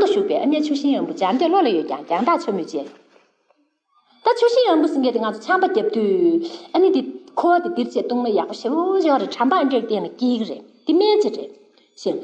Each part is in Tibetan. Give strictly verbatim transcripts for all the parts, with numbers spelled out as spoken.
ལ་བཞུགས་པའི་ཨ་མྱེས་ཆུ་ཤིང་ཡང་པོ་སྦྱར་འདོད་བློ་ལ་ཡོད་ཀྱང་རྒྱང་ཐག་ཆེན་མོས་བཅད། ད་ཆུ་ཤིང་ཡང་པོ་ཟེར་མཁན་དེ་ང་ཚོ་ཆམ་པ་བརྒྱབ་དུས་ཨ་ནི་དེ་ཁུ་བ་དེ་འདིར་བཅད་བཏུང་ན་ཡག་པོ་ཞེ་པོ་ཅིག་ཡོད་རེད། གྲམ་པ་འདྲེར་བལྟས་ན་སྐྱིད་གི་རེད། དེ་སྨན་ཅིག་རེད། ཤིང་།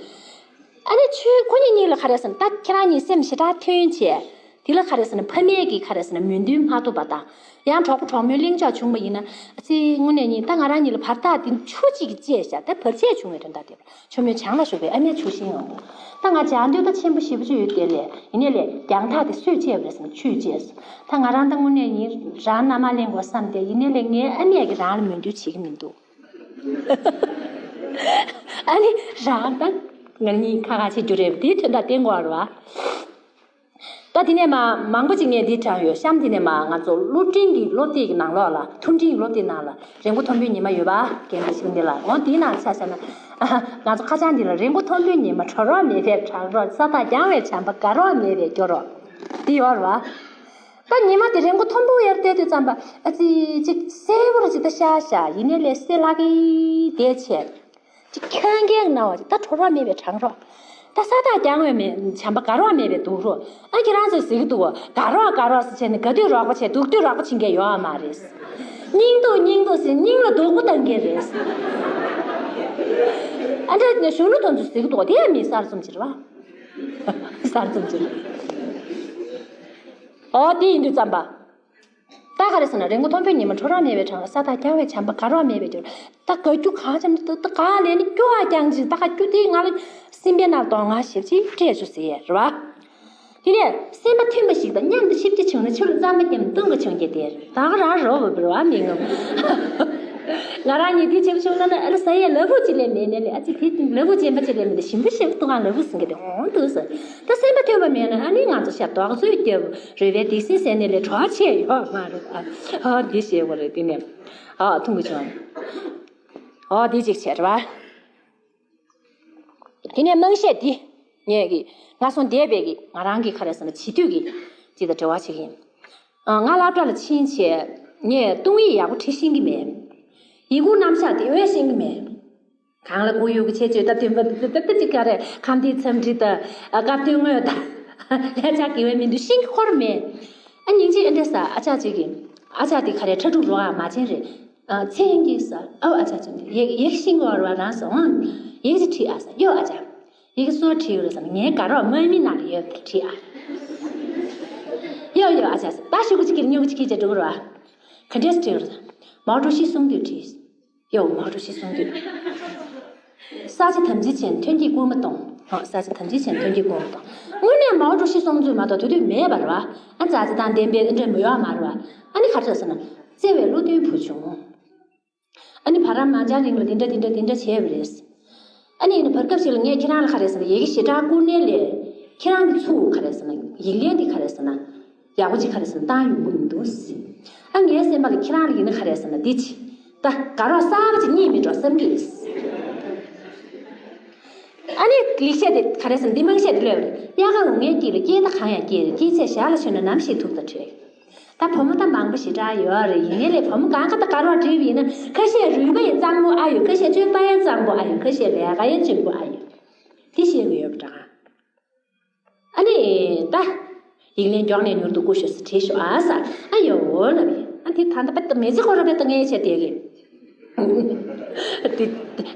ཨ་ནི་ཆུའི་ཁོ་གཉིས་གཉིས་ལ་ག་རེ་ཟེར་ན། ད་ཁྱེད་རང་གཉིས་སེམས་ཞེ་དྲག་མཐུན་བྱས། དེ་ལ་ག་རེ་ཟེར་ན། ཕ་མེས་ཀྱི་ག་རེ་ཟེར་ན་མོས་འདུན་མ་ཐོབ་པ་དང་། ཡང་གྲོགས་པོ་གྲོགས་མོའི་གླེང་ཕྱོགས་བྱུང་བ་ཡིན་ན། ཨ་ཙི་དངོས་གནས་ཉིད་ད་ང་རང་གཉིས་ལ་བར་ཐག་དེ་ཆུ་གཅིག་གིས་བཅད་བཞག་ད་བར་ཆད་བྱུང་བའི་དོན་དག་དེ། ཆུ་མོའི་བྱང་ལ་བཞུགས་པའི་ཨ་མྱེས་ཆུ་ཤིང་ཡང་པོ། ད་ང་སྦྱར་འདོད་ད་ཆེན་པོ་ཞེ་པོ་ཅིག་ཡོད་དེ་ལས་ཡིན་ནའི་ལས་རྒྱང་ཐག་དེ་སུས་བཅད་པ་རེད་ཟེར་ན་ཆུས་བཅད་སོང་། ད་ང་རང་ད་དངོས་གནས་ཡིན་རང་མནའ་མ་ལེན་དགོས་བསམ་སྟེ་ཡིན་ནའི་ལས་ངའི་ཨ་མྱེས་ཀྱིས་རང་ལ་མོས་འདུན་བྱེད་ཀྱི་མི་འདུག་ཨ་ནི་རང་ད་ང་གཉིས་ཁ་ཁ་བྱེད་རྒྱུ་རེད་པ། དེའི་དོན་དག་བསྟན་དགོས་རེད་བ། ད་དེ་ནས་མ་མང་པོ་ཅིག་ངས་འདི་དྲངས་ཡོད། གཤམ་དེ་ནས་མ་ང་ཚོ་སློབ་འབྲིང་གི་སློབ་དེབ་ཀྱི་ནང་ལོགས་ལ། མཐོ་འབྲིང་གི་སློབ་དེབ་ནང་ལ་རི་མགོ་མཐོན་པོའི་ཉི་མ་ཡོད་པ། རྒན་པོ་ཞིག་འདི་ལ་འོང་དེའི་ནང་ཆ་བཞག་ན། ང་ཚོ་ཁ་བྱང་འདི་ལ་རི་མགོ་མཐོན་པོའི་ཉི་མ་གྲོ་རོགས་མེད་པའི་བྲག་རོགས། ས་ཐག་རྒྱང་བའི་བྱམས་པ། དགའ་རོགས་མེད་པའི་སྐྱོ་རོགས། འདི་ཡོད་རེད་བ། ད་ཉི་མ་དེ་རི་མགོ་མཐོན་པོ་ཡར་བལྟས་དུས་ཙམ་པ་ཨ་ཙི་ཅིག་གསལ་པོ་ར་ཅིག་ད་ཤར་ཤར་ཡིན་ནའི་ལས་སེ་ལྷག་གི་བསྡད་བྱས། ཅིག་ཁྱོད་འགན་གནང་བ་ཅིག་ད་གྲོ་རོགས་མེད་པའི་བྲག་རོགས། ད་ས་ཐག་རྒྱང་བའི་མེ་བྱམས་པ། དགའ་རོགས་མེད་པའི་སྡུག་རོགས། ཨ་ཁྱེད་རང་ཚོས་ཟེར་གི་འདུག་གོ། དགའ་རོགས་དགའ་རོགས་ཟེར་བྱས་ནས་དགའ་དུས་རོགས་པ་བྱས། སྡུག་དུས་རོགས་པ་བྱེད་མཁན་ཡོད་མ་རེད། སྙིང་སྡུག་སྙིང་སྡུག་ཟེར་སྙིང་ལ་སྡུག་པོ་བཏང་མཁན་རེད། ཨ་འདྲ་ནས་གཞོན་ནུ་དེ་ཚོས་ཟེར་གི་འདུག་གོ། དེ་ཡང་མིན་གསར་རྩོམ་ཅིག་རེད་བ། གསར་རྩོམ་ཅིག་རེད། ཨོ་དེ་ཡིན་དུས་ཙམ་པ། ད་ག་རེ་ཟེར་ན། རི་མགོ་མཐོན་པོའི་ཉི་མ་གྲོ་རོགས་མེད་པའི་བྲག་རོགས། ས་ཐག་རྒྱང་བའི་བྱམས་པ་དགའ་རོགས་མེད་པའི་སྐྱོ་རོགས། ད་དགའ་རྒྱུ་གང་ཅམ་ད་ད་ག་ལས་ནི་སྐྱོ་བ་རྐྱང་ཅིག་ད་ག་སྐྱོ་དེ་ང་ལ་སེམས་པའི་ནང་དོགས་སྣང་ཞེ་པོ་ཅིག་སྤྲད་བྱུང་ཟེར་ཡས་རེད་བ། དེ་ནས་སེམས་པ་མཐུན་པ་ཞིག་དང་མཉམ་དུ་ཤིབ་ཅིག་བྱུང་ན། ཆུ་ལ་རྩམ་པ་བརྒྱབ་ན་བཏུང་ག་བྱུང་རྒྱུ་དེ་ད་ག་རང་རོ་བ་བར་བ་མི་ངམ། ང་རང་གཉིས་དེ་བྱེད་བྱུང་ན་ནི་ཨ་ལ་ཟ་ཡས་ལ་ཕུག་ཅིག་ལས་མེད་ནས་ལས། ཨ་ཙི་དེ་ལ་ཕུག་ཅན་པ་ཅིག་ལས་མེད་ནས་ཞིམ་པོ་ཞིམ་པོ་བཏུང་ང་ལ་ཕུག་ཟིན་གི་དེ་འོང་འདུག་ཟེར། ད་སེམས་པ་མཐུན་པ་མེད་ན་ཨ་ནི་ང་ཚོ་ཤ་རྡོག་ཚོད་རྒྱབ། རུས་པའི་སྡིག་སྲིན་ཟེར་ནས་ལས་གྲོགས་བྱས་ཡོད་མ་རེད། ཨ་ཨ་འདི་ཞེས་པ་རེད། དེ་ནས་ཨ་འཐུང་གི་བྱུང་། ཨོ་འདི་གཅིག་བྱས་རེད་བ། དེ་ནས་དམངས་གཞས་འདི་ངས་ཀྱི་ང་སོང་བསྡད་པའི་གི་ང་རང་གི་ག་རེ་ཟེར་ན་བྱིས་དུས་ཀྱི་ཅིག་དང་འབྲེལ་བ་བྱེད་ཀྱི་ཡིན། ཨ་ང་སློབ་གྲྭ་ལ་ཕྱིན་བྱས་ངས་གཏོང་ཡིག་ཡག་པོ་བྲིས་ཤེས་ཀྱི་མེད། ཡི་གུ་རྣམ་གཞག་དེ་འོས་ཤེས་ཀྱི་མེད། གང་ལ་གོ་ཡོད་ཀྱི་ཆེད་བརྗོད་སྟབས་བསྟུན་པ་ད་ད་ཅིག་ག་རེ་ཁམས་བདེའི་འཚམས་འདྲི་དང་སྐབས་དོན་དངོས་དང་ལྷད་ཆགས་དགེ་བའི་མི་འདུག་ཤིང་འཁོར་མེད། ཨ་སྙིང་རྗེ་ཨེ་འདྲ་ས་ཨ་ཅག་ཅིག་གིས་ཨ་ཅག་དེ་ག་རེ་ཁྲ་ཕྲུག་རོ་ཨ་མ་ཆེན་རེད། ཨ་མཚན་གྱིས་ས་ཨོ་ཨ་ཅག་ཅིག་ཡེ་ཡེ་ཤིང་འཁོར་བ་རང་ས་འོང་ཡེ་ཅིག་ཁྲིད་ཨ་ས་ཡོ་ཨ་ཅག་ཡེ་གི་སོ་ཁྲིད་ཡོད་རེད་ས་ངའི་དགའ་རོགས་དམག་མི་ནང་ལ་ཡོད་ཁྲིད་ཨ་ཡོ་ཡོ་ཨ་ཅག་ས་ད་ཤུ་གུ་ཅིག་གིར་ཉུ་གུ་ཅིག་གིར་ཅེ་འགྲོ་གི་རོ་ཨ་ག་འདྲས་ཁྲིད་ཡོད་རེད། མའོ་ཀྲུའུ་ཞི་གསུང་དུས་ཁྲིད། ཡོ་མའོ་ཀྲུའུ་ཞི་གསུང་དུས། ས་ཆ་དམ་འཛིན་བྱས་ནས་ཐོན་སྐྱེད་སྐུལ་མ་གཏོང་། ཧོ་ས་ཆ་དམ་འཛིན་བྱས་ནས་ཐོན་སྐྱེད་སྐུལ་མ་གཏོང་། དངོས་གནས་མའོ་ཀྲུའུ་ཞི་གསུང་ཚུལ་མ་གཏོགས་དེ་དུས་མེད་པ་རེད་བ། ཨ་ཙག་ཙི་དང་བདེན་པའི་འདྲ་མི་ཡོང་མ་རེད་བ། ཨ་ནི་ག་རེ་ཟེར་ན། བརྩེ་བའི་བློ་མཐུན་བུ་ཆུང་། ཨ་ནི་བར་རམ་མང་ཅང་རིང་ལ་འདི་འདྲ་འདི་འདྲ་འདི་འདྲ་བྱས་པ་རེད། ཨ་ནི་ཡིན་ན་བར་སྐབས་ཤིག་ལ་ངས་ཁྱེད་རང་ལ་ག་རེ་ཟེར་ན་ཡི་གེ་ཞེ་དྲག་བསྐུར་ནའི་ལས། ཁྱེད་རང་གི་ཚུགས་ག་རེ་ཟེར་ན་ཡིག་ལན་འདི་ག་རེ་ཟེར་ན། ཡག་པོ་ཅིག་ག་རེ་ཟེར་ན་བཏང་ཡོང་གི་མི་འདུག་ཟེར། ཨ་ངའི་སེམས་པ་ལ་ཁྱེད་རང་ལ་ཡིན་ན་ག་རེ་ཟེར་ན་འདི་ཅི། ད་དགའ་རོགས་གསར་པ་ཅིག་རྙེད་མི་འགྲོ་བསམ་གྱི་ཡིན། ཨ་ནི་ལེགས་བཤད་དེ་ག་རེ་ཟེར་ན་འདི་དམངས་བཤད་དེ་ལོས་པ་རེད། དབྱར་ཁ་འོ་ངའི་དཀྱིལ་ལ་སྐྱེས་ད་གང་ཡང་སྐྱེས་རེད། སྐྱེས་ཚད་ཞར་ལ་ཤོར་ན་ནམ་ཞིག་ཐུག་ད་བྲོས། ད་བུ་མོ་ད་མང་པོ་ཞེ་དྲག་ཡོད་རེད། ཡིན་ནའི་ལས་བུ་མོ་གང་ག་ད་དགའ་རོགས་བྲིས་པ་ཡིན་ན་ཁ་ཤས་རུས་པ་ཡི་གཙང་པོ་ཨ་ཡོད། ཁ་ཤས་གཅོད་པ་ཡི་གཙང་པོ་ཨ་ཡོད། ཁ་ཤས་ལས་ཀ་ཡི་གཅོད་པོ་ཨ་ཡོད། དེ་ཤེས་གི་ཡོད་པ་འདྲ། ཨ་ནི་ད། ཡིག་ལན་མགྱོགས་ནས་མྱུར་དུ་བསྐུར་ཤོག་ཟེར་བྲིས་ཤོག་ཨ་ས། ཨ་ཡོ་ལབ་ཡིན། ཨ་དེ་ད་ལྟ་པད་མེ་ཚི་ཁོ་ར་པད་ད་ངའི་ཆེད་དེ་གི། དེ་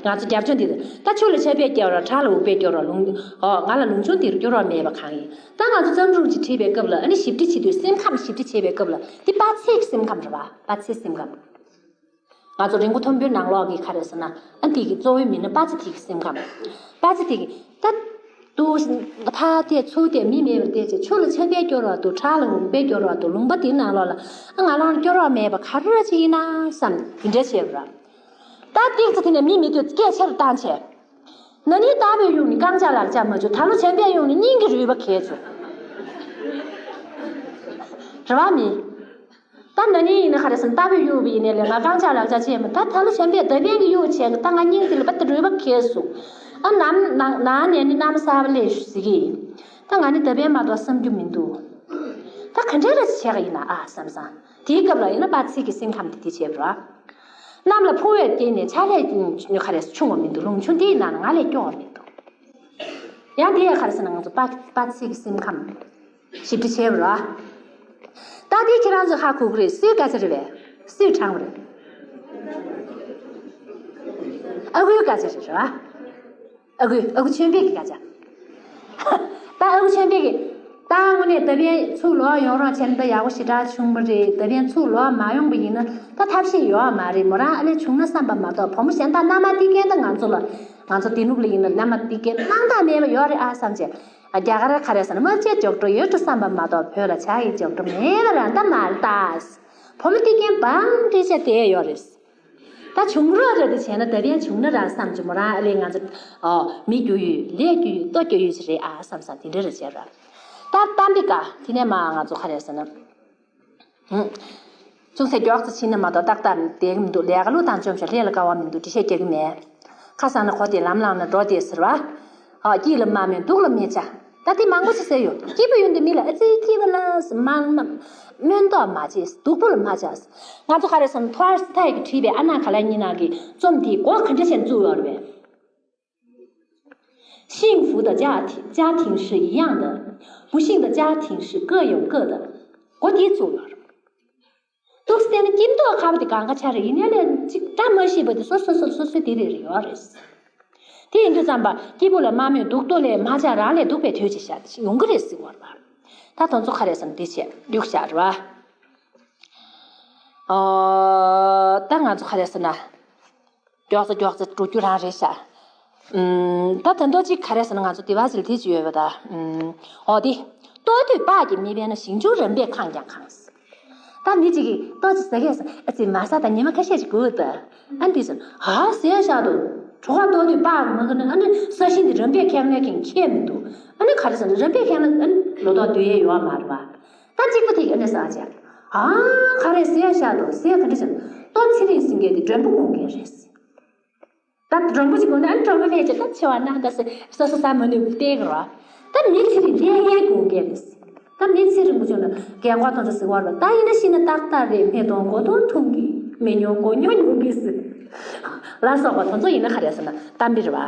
ང་ཚོ་རྒྱབ་ལྗོངས་འདི་ད་ཆུ་ལ་ཆར་པས་བསྐྱལ་རོགས། བྲག་ལ་འུག་པས་སྐྱོར་རོགས། ལུང་ཨོ་ང་ལ་ལུང་ཆུང་འདིར་སྐྱོར་རོགས་མེད་པ་གང་ཡིན། ད་ང་ཚོ་བརྩམས་སྒྲུང་ཅིག་བྲིས་པའི་སྐབས་ལ་ཨ་ནི་ཞིབ་འབྲི་བྱེད་དུས་སེམས་ཁམས་ཞིབ་འབྲི་བྱེད་པའི་སྐབས་ལ་འདི་དཔའ་ཚིག་སེམས་ཁམས་རེད་བ། དཔའ་ཚིག་སེམས་ཁམས། ང་ཚོ་རི་མགོ་མཐོན་པོའི་ནང་ལོགས་ཀྱི་ག་རེ་ཟེར་ན་ཨ་འདི་གི་གཙོ་བོའི་མི་སྣ་དཔའ་རྩལ་ཐིག་གི་སེམས་ཁམས། དཔའ་རྩལ་ཐིག་གི་ད་དུ་ཕར་བལྟས་ཚུར་བལྟས་མི་མེད་པར་བལྟས་བྱས་ཆུ་ལ་ཆར་པས་སྐྱོར་བ་འདུག་བྲག་ལ་འུག་པས་སྐྱོར་བ་འདུག་ལུང་པ་འདིའི་ནང་ལོགས་ལ་ཨ་ང་རང་སྐྱོར་བ་མེད་པ་ག་རེ་ཅིག་ཡིན་ན་བསམ་འདི་འདྲ་བྱས་པ་ར། ད་ཏིག་ཙི་དེ་ནས་མི་མེད་དུས་སྐད་ཆེར་བཏང་བྱས། ན་ནིང་རྟ་ཕོས་གཡུགས་ནས་རྐང་ལྕགས་ལག་ལྕགས་མ་བྱུང་། ད་ལོ་ཆར་པས་གཡུགས་ནས་སྙིང་གི་རུས་པ་གས་བྱུང་། རེད་བ་མི། ད་ན་ནིང་ཡིན་ན་ག་རེ་ཟེར་ན་རྟ་ཕོས་གཡུགས་པ་ཡིན་ནའི་ལས་ང་རྐང་ལྕགས་ལག་ལྕགས་བྱས་མ་ད་ད་ལོ་གཞན་པས་མདའ་འཕེན་གྱིས་གཡུགས་བྱས་ད་ང་སྙིང་འདི་ལ་བད་རུས་པ་གས་སོང་། ཨ་ནམ་ནང་ནང་ནས་ནི་གནམ་གསར་པ་སླེབས་ཤག་ཟེར་གི་ཡིན། ད་ང་ནི་མདའ་འཕེན་མ་གཏོགས་བསམ་རྒྱུ་མི་འདུག་ད་ག་འདྲས་རེ་བྱས་ག་ཡིན་ན་ཨ་བསམ་སང་དེའི་སྐབས་ལ་ཡིན་ན་དཔའ་རྩལ་གྱི་སེམས་ཁམས་དེ་དེ་བྱས་པ་ར། གནམ་ལ་ཕུང་བའི་རྐྱེན་ནས་ཆར་ལས་ག་རེ་ཆུང་བ་མི་འདུག་ལུང་ཆུང་དེའི་ནང་ན་ང་ལས་སྐྱོ་བ་མི་འདུག་ཡང་དེ་ཡང་ག་རེ་ཟེར་ན་ང་ཚོ་དཔའ་དཔའ་ཚིག་གི་སེམས་ཁམས་ཞིབ་འབྲི་བྱས་པ་རེད་བ། ད་དེ་ཁྱེད་རང་ཚོ་ཧ་གོ་གི་རེད། སུའི་དགའ་ཆ་རེད་བས། སུའི་དྲང་བ་རེད། ཨ་ཁུའི་དགའ་ཆ་རེད་བ། ཨ་ཁུ་ཨ་ཁུ་ཆོས་འཕེལ་གྱི་སྐད་ཆ། ད་ཨ་ཁུ་ཆོས་འཕེལ་གྱི། ད་དངོས་གནས་ད་ཕན་ཚུར་ལོག་ཡོང་རོགས་བྱས་ན་ད་ཡག་པོ་ཞེ་དྲག་བྱུང་བ་རེད། ད་ཕན་ཚུར་ལོག་མ་ཡོང་པ་ཡིན་ན་ད་ཐབས་ཤེས་ཡོད་མ་རེད། མོ་རང་ཨ་ལས་བྱུང་ན་བསམ་པ་མ་གཏོགས་བུ་མོ་གཞན་དག་མནའ་མ་སྟེར་མཁན་ད་ང་ཚོ་ལ་ང་ཚོ་དེ་ནུབ་ལ་ཡིན་ན་མནའ་མ་སྟེར་མཁན་སྣང་དག་མེད་པ་ཡོད་རེད་ཨ་བསམ་བྱས། རྒྱ་གར་ག་རེ་ཟེར་ན་དམག་ཆས་ལྕོགས་གྲུབ་ཡོད་འགྲོ་བསམ་པ་མ་གཏོགས་བོད་ལ་ཇ་ཡི་ལྕོགས་གྲུབ་མེད་པ་རང་ད་མ་རེད་ད། བུ་མོ་སྟེར་མཁན་བང་སྟེར་བྱས་བསྡད་ཡོད་རེད། ད་བྱུང་རོགས་རེད་དེ་བྱས་ན་ད་ཕན་བྱུང་ན་ར་བསམ་གྱི་མོ་རང་ཨ་ལས་ང་ཚོ་ཨོ་མི་རྒྱུ་ཡོད་ལས་རྒྱུ་ཡོད་ལྟོ་རྒྱུ་ཡོད་ཅིག་རེད་ཨ་བསམ་བསམ་དེ་འདྲ་རེད་བྱས་ར། ད་གཏམ་དཔེ་ཀ་དེ་ནས་མ་ང་ཚོ་ག་རེ་ཟེར་ན། ཧུམ། ཅུང་ཟད་མགྱོགས་ཙམ་ཕྱིན་ན་མ་གཏོགས་ཏག་ཏག་བསྡད་གི་མི་འདུག་ལས་ཀ་ལུགས་དང་བཅོམ་ཞོར་ལས་ལ་དཀའ་བ་མི་འདུག་འགྲེལ་བཤད་རྒྱག་གི་མེད། ཁ་སང་ན་གོ་དེ་ལམ་ལངས་ན་འགྲོ་དེ་ཟེར་བ། ཨ་སྐྱིད་ལ་མ་སྨོན་སྡུག་ལ་མི་བྱ། ད་དེ་མང་པོ་ཞིག་ཟེར་ཡོད། སྐྱིད་པོ་ཡོད་འདི་མི་ལ་ཨ་ཙི་སྐྱིད་པ་ལ་ཟེར་མ་མ་སྨོན་མདོག་མ་བྱེད། སྡུག་པོ་ལ་མ་བྱ། ང་ཚོ་ག་རེ་ཟེར་ན་ཐོ་ཨར་སི་ཐའི་གིས་བྲིས་པའི་ཨ་ན་ག་ལ་གཉིས་ནང་གི་རྩོམ་དེའི་མགོ་ག་འདྲ་བྱས་བཙུགས་ཡོད་རེད་པས། 幸福的家庭，家庭是一样的，不幸的家庭是各有各的。མགོ་དེ་བཙུགས་ཡོད་རེད། ཏོག་ཙམ་བལྟས་ན་སྐྱིད་མདོག་ཁ་པོ་དེ་གང་ག་ཆ་རེད། ཡིན་ནའི་ལས་གཅིག་བཀྲ་མ་ཤིས་པ་དེ་སོ་སོ་སོ་སོ་སོ་དེ་རེ་རེ་ཡོད་རེད། དེ་ཡིན་དུས་ཙམ་པ་སྐྱིད་པོ་ལ་མ་སྨོན་སྡུག་ཏོ་ལས་མ་བྱ་རང་ལས་སྡུག་པའི་དུས་ཅིག་ཤར་ཡོང་གི་རེད་ཟེར་བ་རེད་པ། ད་དོན་ཚོ་ག་རེ་ཟེར་ན་དེ་བྱས་ཡུག་ཤར་བ། ཨོ། ད་ང་ཚོ་ག་རེ་ཟེར་ན། མགྱོགས་ཚ་མགྱོགས་ཚ་འགྲོ་རྒྱུ་རང་རེད་ཤག་ཨུམ། ད་ད་འདོད་ཅིག་ག་རེ་ཟེར་ན་ང་ཚོ་དེ་བ་ཟིལ་དེ་ཅི་ཡོད་པ་ད། ཨུམ། ཨོ་དེ། ལྟོ་དུས་སྤགས་ཀྱིས་མི་ཕན་ན་ཞིང་ཆུ་རམ་པས་ཁེངས་ཀྱང་ཁེངས། ད་མི་གཅིག་གིས་ལྟོ་ཅིག་ཟ་གས་ཟེར་ཨ་ཙི་མ་ཟ་ད་ཉི་མ་ཁ་ཤས་ཅིག་སྒུག་ད། ཨ་འདི་ཟེར་ཧ་ཟས་ཤག་ཏུ། གྲོད་ཁོག་ལྟོ་དུས་སྤགས་མ་གི་ན་ཨ་ནི་ས་ཞིང་དེ་རམ་པས་ཁེངས་ནས་ཁེངས་ཁྱེད་མི་འདུག་ཨ་ནི་ག་རེ་ཟེར་ན་རམ་པས་ཁེངས་ན་ཨ་ནི་ལོ་ཏོག་འདུས་ཡས་ཡོད་མ་རེད་པ། ད་གཅིག་པ་དེ་ཡིན་ན་ཟ་བྱས། ཨ། ག་རེ་ཟེར་ཡ་ཤ་དང་ཟས་ག་འདྲ་བྱས་ན་ལྟོ་ཚེ་རིང་ཟིན་མཁན་དེ་མགྲོན་པོ་དགོངས་མཁན་རེད། ད་མགྲོན་པོ་ཅིག་དགོངས་ན་ཨ་ནི་མགྲོན་པོ་ཕལ་ཆེར་ད་ཆེ་བ་ན་ད་སོ་སོ་ཟ་མ་ནུས་པ་བལྟས་གི་རོ། ད་མི་ཚེ་རིང་ལས་ངན་དགོངས་མཁན་རེད། ད་མི་ཚེ་རིང་པོ་བྱུང་ན་རྒན་གོག་དང་ཚོ་ཟེར་བ་རོ། ད་ཡིན་ན་ཤི་ན་ཏག་ཏག་རེད། སྨན་དང་གོ་དང་འཐུང་གི་མི་ཉོ་གོ་ཉོ་ཉོ་གི་ཟེར། ལ་སོགས་པ་དང་ཚོ་ཡིན་ན་ག་རེ་ཟེར་ན་གཏམ་དཔེ་རེད་བ།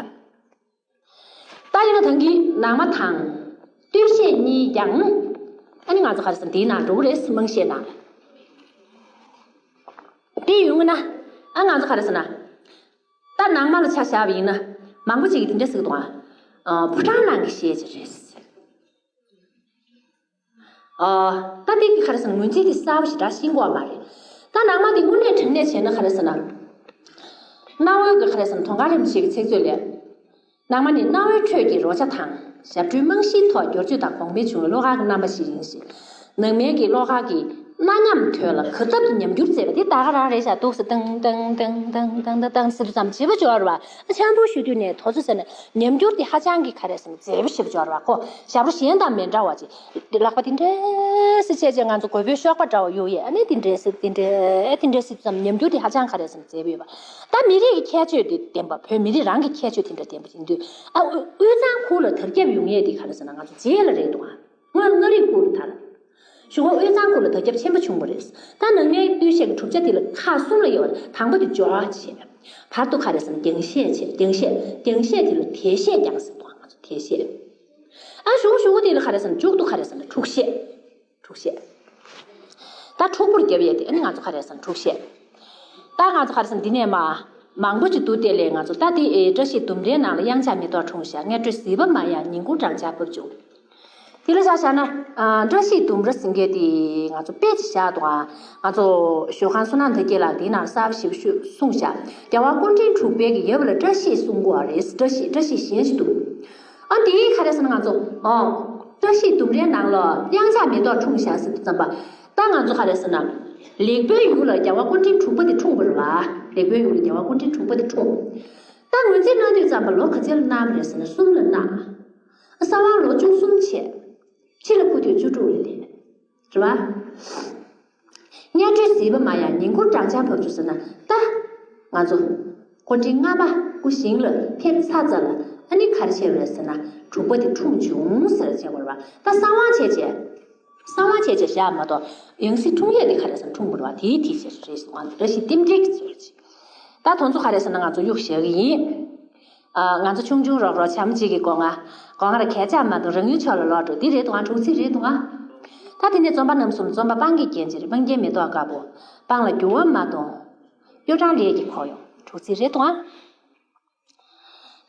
ད་ཡིན་ན་ད་གིན་ནང་མ་དང་། སྟོད་གཞས་གཉིས་ཀྱང་། ཨ་ནི་ང་ཚོ་ག་རེ་ཟེར་ན་དེའི་ནང་འགྲོ་གི་རེད། དམངས་གཞས་ནང་། དེ་ཡོང་གི་ན། ཨ་ང་ཚོ་ག་རེ་ཟེར་ན། ད་ནང་མ་ལ་ཆ་བཞག་པ་ཡིན་ན། མང་པོ་ཅིག་གིས་དེ་འདྲ་ཟེར་གི་འདུག་ཨ། ཕོ་བྲང་ནང་གི་གཞས་ཅིག་རེད། ཨ། ད་དེ་གི་ག་རེ་ཟེར་ན་ངོས་འཛིན་དེ་གསར་པ་ཞིག་འདྲ་ཤེས་གི་ཡོད་མ་རེད། ད་ནང་མ་དེ་དངོས་གནས་དྲང་གནས་བྱས་ན་ག་རེ་ཟེར་ན། གནའ་བོའི་གི་ག་རེ་ཟེར་ན་དུང་དཀར་རིན་པོ་ཆེ་གི་ཚིག་མཛོད་ལས། ནང་མ་ནི་གནའ་བོའི་ཁྲོད་ཀྱི་རོལ་ཆ་དང་། ཞབས་དྲུང་རྨང་གཞིའི་ཐོག་བསྒྱུར་བཅོས་དང་གོང་འཕེལ་བྱུང་བའི་བློ་དཀར་གྱི་རྣམ་པ་ཞིག་ཡིན་ཞིང་། ནང་མའི་གི་བློ་དཀར་གྱི་གནའ་ཉམས་དོད་ལ་གུས་སྟབས་ཀྱི་ཉམས་འགྱུར་མཛད་པ་དེ་ད་ག་རང་རེད་ཤག་འདུག་སེ་ཏང་ཏང་ཏང་ཏང་ཏང་ཟེར་དུས་ཙམ་བྱེད་པོ་སྦྱོར་བ། འཆམ་པོ་ཞུ་དུས་ནས་དོ་ཚོ་ཟེར་ནས་ཉམས་འགྱུར་དེ་ཧ་ཅང་གི་ག་རེ་ཟེར་ན་མཛེས་པོ་ཞེ་པོ་སྦྱོར་བ་ཁོ་ཞབས་བྲོ་གཞན་དང་མི་འདྲ་བ་ཅིག་དེ་ལག་པ་དེ་འདྲས་སེ་བྱས་བྱས་ང་ཚོ་གོས་པོའི་གཤོག་པ་འདྲ་བ་གཡུག་ཡས་ཨ་ནི་དེ་འདྲས་སེ་དེ་འདྲས་དེ་འདྲས་སེ་ཙམ་ཉམས་འགྱུར་དེ་ཧ་ཅང་ག་རེ་ཟེར་ན་མཛེས་པོ་ཡོད་པ། ད་མི་རིགས་ཀྱི་ཁྱད་ཆོས་དེ་ལྡན་པ་བོད་མི་རིགས་རང་གི་ཁྱད་ཆོས་དེ་འདྲ་ལྡན་པ་ཡིན་དུས་ཨ་དབུས་གཙང་ཁུལ་ལ་དར་ཁྱབ་ཡོང་ཡས་དེ་ག་རེ་ཟེར་ན་ང་ཚོ་རྗེས་ལ་རེད་འདུག་ཨ། སྔོན་མངའ་རིས་ཁུལ་ལ་དར། གཞུག་གུ་དབུས་གཙང་ཁུལ་ལ་དར་ཁྱབ་ཆེན་པོ་བྱུང་བ་རེད། ད་ནང་མའི་སྟོད་གཞས་ཀྱི་གྲུབ་ཆ་དེ་ལ་ཁག་གསུམ་ལ་དབྱེ་བ་དང་པོ་དེ་སྦྱོར་བ་བྱས། བར་དུ་ག་རེ་ཟེར་ན་རྒྱང་གཞས་བྱས་རྒྱང་གཞས་རྒྱང་གཞས་དེ་ལ་དལ་གཞས་ཀྱང་ཟེར་འདུག་ང་ཚོ་དལ་གཞས། ཨ་གཞུག་གུ་གཞུག་གུ་དེ་ལ་ག་རེ་ཟེར་ན་མཇུག་ཏུ་ག་རེ་ཟེར་ན་འཁྲུག་གཞས། འཁྲུག་གཞས། ད་འཁྲུག་པོར་རྒྱབ་ཡས་དེ་ཨ་ནི་ང་ཚོ་ག་རེ་ཟེར་ན་འཁྲུག་གཞས། ད་ང་ཚོ་ག་རེ་ཟེར་ན་འདི་ནས་མ། མང་པོ་ཅིག་འདུག་དེ་ལས་ང་ཚོ་ད་དེ་ཨེ་བཀྲ་ཤིས་ལྡུམ་རའི་ནང་ལ་དབྱངས་འཆར་མེ་ཏོག་འཁྲུངས་ཤག་སྔ་དྲོའི་གཟིགས་པ་མ་ཡལ་ཉིན་གུང་སྦྲང་ཆར་བབས་བྱུང་། དེ་ལ་ཆ་བཞག་ན། ཨ་བཀྲ་ཤིས་ལྡུམ་ར་ཟེར་མཁན་དེ་ང་ཚོ་དཔེ་ཅིག་བཞག་འདུག་ཨ། ང་ཚོ་ཞོལ་ཁང་བསོད་ནམས་དར་རྒྱས་ལགས་དེའི་ནང་གསར་པ་ཞེ་པོ་ཞིག་གསུངས་ཤག་རྒྱལ་བ་སྐུ་ཕྲེང་དྲུག་པའི་གི་ཡབ་ལ་བཀྲ་ཤིས་གསུང་གི་ཡོད་རེད། བཀྲ་ཤིས་བཀྲ་ཤིས་གཞན་ཞིག་འདུག་ཨ་དེ་ག་རེ་ཟེར་ན་ང་ཚོ། ཨོ། བཀྲ་ཤིས་ལྡུམ་རའི་ནང་ལ་དབྱངས་འཆར་མེ་ཏོག་འཁྲུངས་ཤག་ཟེར་དུས་ཙམ་པ། ད་ང་ཚོ་ག་རེ་ཟེར་ན། ལེགས་པའི་ཡུལ་ལ་རྒྱལ་བ་སྐུ་ཕྲེང་དྲུག་པ་དེ་འཁྲུངས་པ་རེད་བ། ལེགས་པའི་ཡུལ་ལ་རྒྱལ་བ་སྐུ་ཕྲེང་དྲུག་པ་དེ་འཁྲུངས། ད་ངོས་འཛིན་གནང་དུས་ཙམ་པ་ལོ་ག་ཚོད་ལ་གནང་བ་རེད་ཟེར་ན་གསུམ་ལ་གནང་། གསང་བ་ལོ་བཅུ་གསུམ་བྱས། ཕྱི་ལ་འཕུར་དུས་བཅུ་དྲུག་ལ་སླེབས། རེད་བ། སྔ་དྲོའི་གཟིགས་པ་མ་ཡལ་ཉིན་གུང་སྦྲང་ཆར་བབས་བྱུང་ཟེར་ན་ད། ང་ཚོ། སྐུ་ཕྲེང་ལྔ་པ་སྐུ་ཞིང་ལ་ཕེབས་ཚར་ཙམ་ལ་ཨ་ནི་ག་རེ་བྱས་པ་རེད་ཟེར་ན་དྲུག་པ་དེ་འཁྲུངས་བྱུང་ཟེར་བྱས་པ་རེད་བ། ད་གསང་བ་བྱས་བྱས། གསང་བ་བྱས་བྱས་བཞག་མ་གཏོགས་ཡང་སྲིད་འཁྲུངས་ཡས་དེ་ག་རེ་ཟེར་ན་འཁྲུངས་པ་རེད་བ། དེའི་དེ་བྱས་རེད་ཟེར་བ་རེ་ཞིག་རྟེན་འབྲེལ་གྱི་ཚུལ་བྱས། ད་དོན་ཚོ་ག་རེ་ཟེར་ན་ང་ཚོ་གཡུག་བཞག་གི་ཡིན། ཨ། ང་ཚོ་ཆུང་ཆུང་རོགས་རོགས་བྱམས་བརྩེ་གི་སྒོ་ང་། སྒོ་ང་ར་གས་ཆག་མ་གཏོགས་རང་ཡུལ་ཕྱོགས་ལ་ལོག་འགྲོ། འདི་རེད་འདུག་ཨང་། དྲུག་ཚིགས་རེད་འདུག་ཨང་། ད་དེ་ནས་འཛོམས་པ་རྣམ་གསུམ། འཛོམས་པ་སྤང་གི་རྒྱན་ཅན། སྤང་རྒྱན་མེ་ཏོག་དཀར་པོ། སྤང་ལ་འགྱུར་བ་མ་གཏོང་། གཡོ་བྲང་ལས་ཀྱིས་འགོག་ཡོང་། དྲུག་ཚིགས་རེད་འདུག་ཨང་།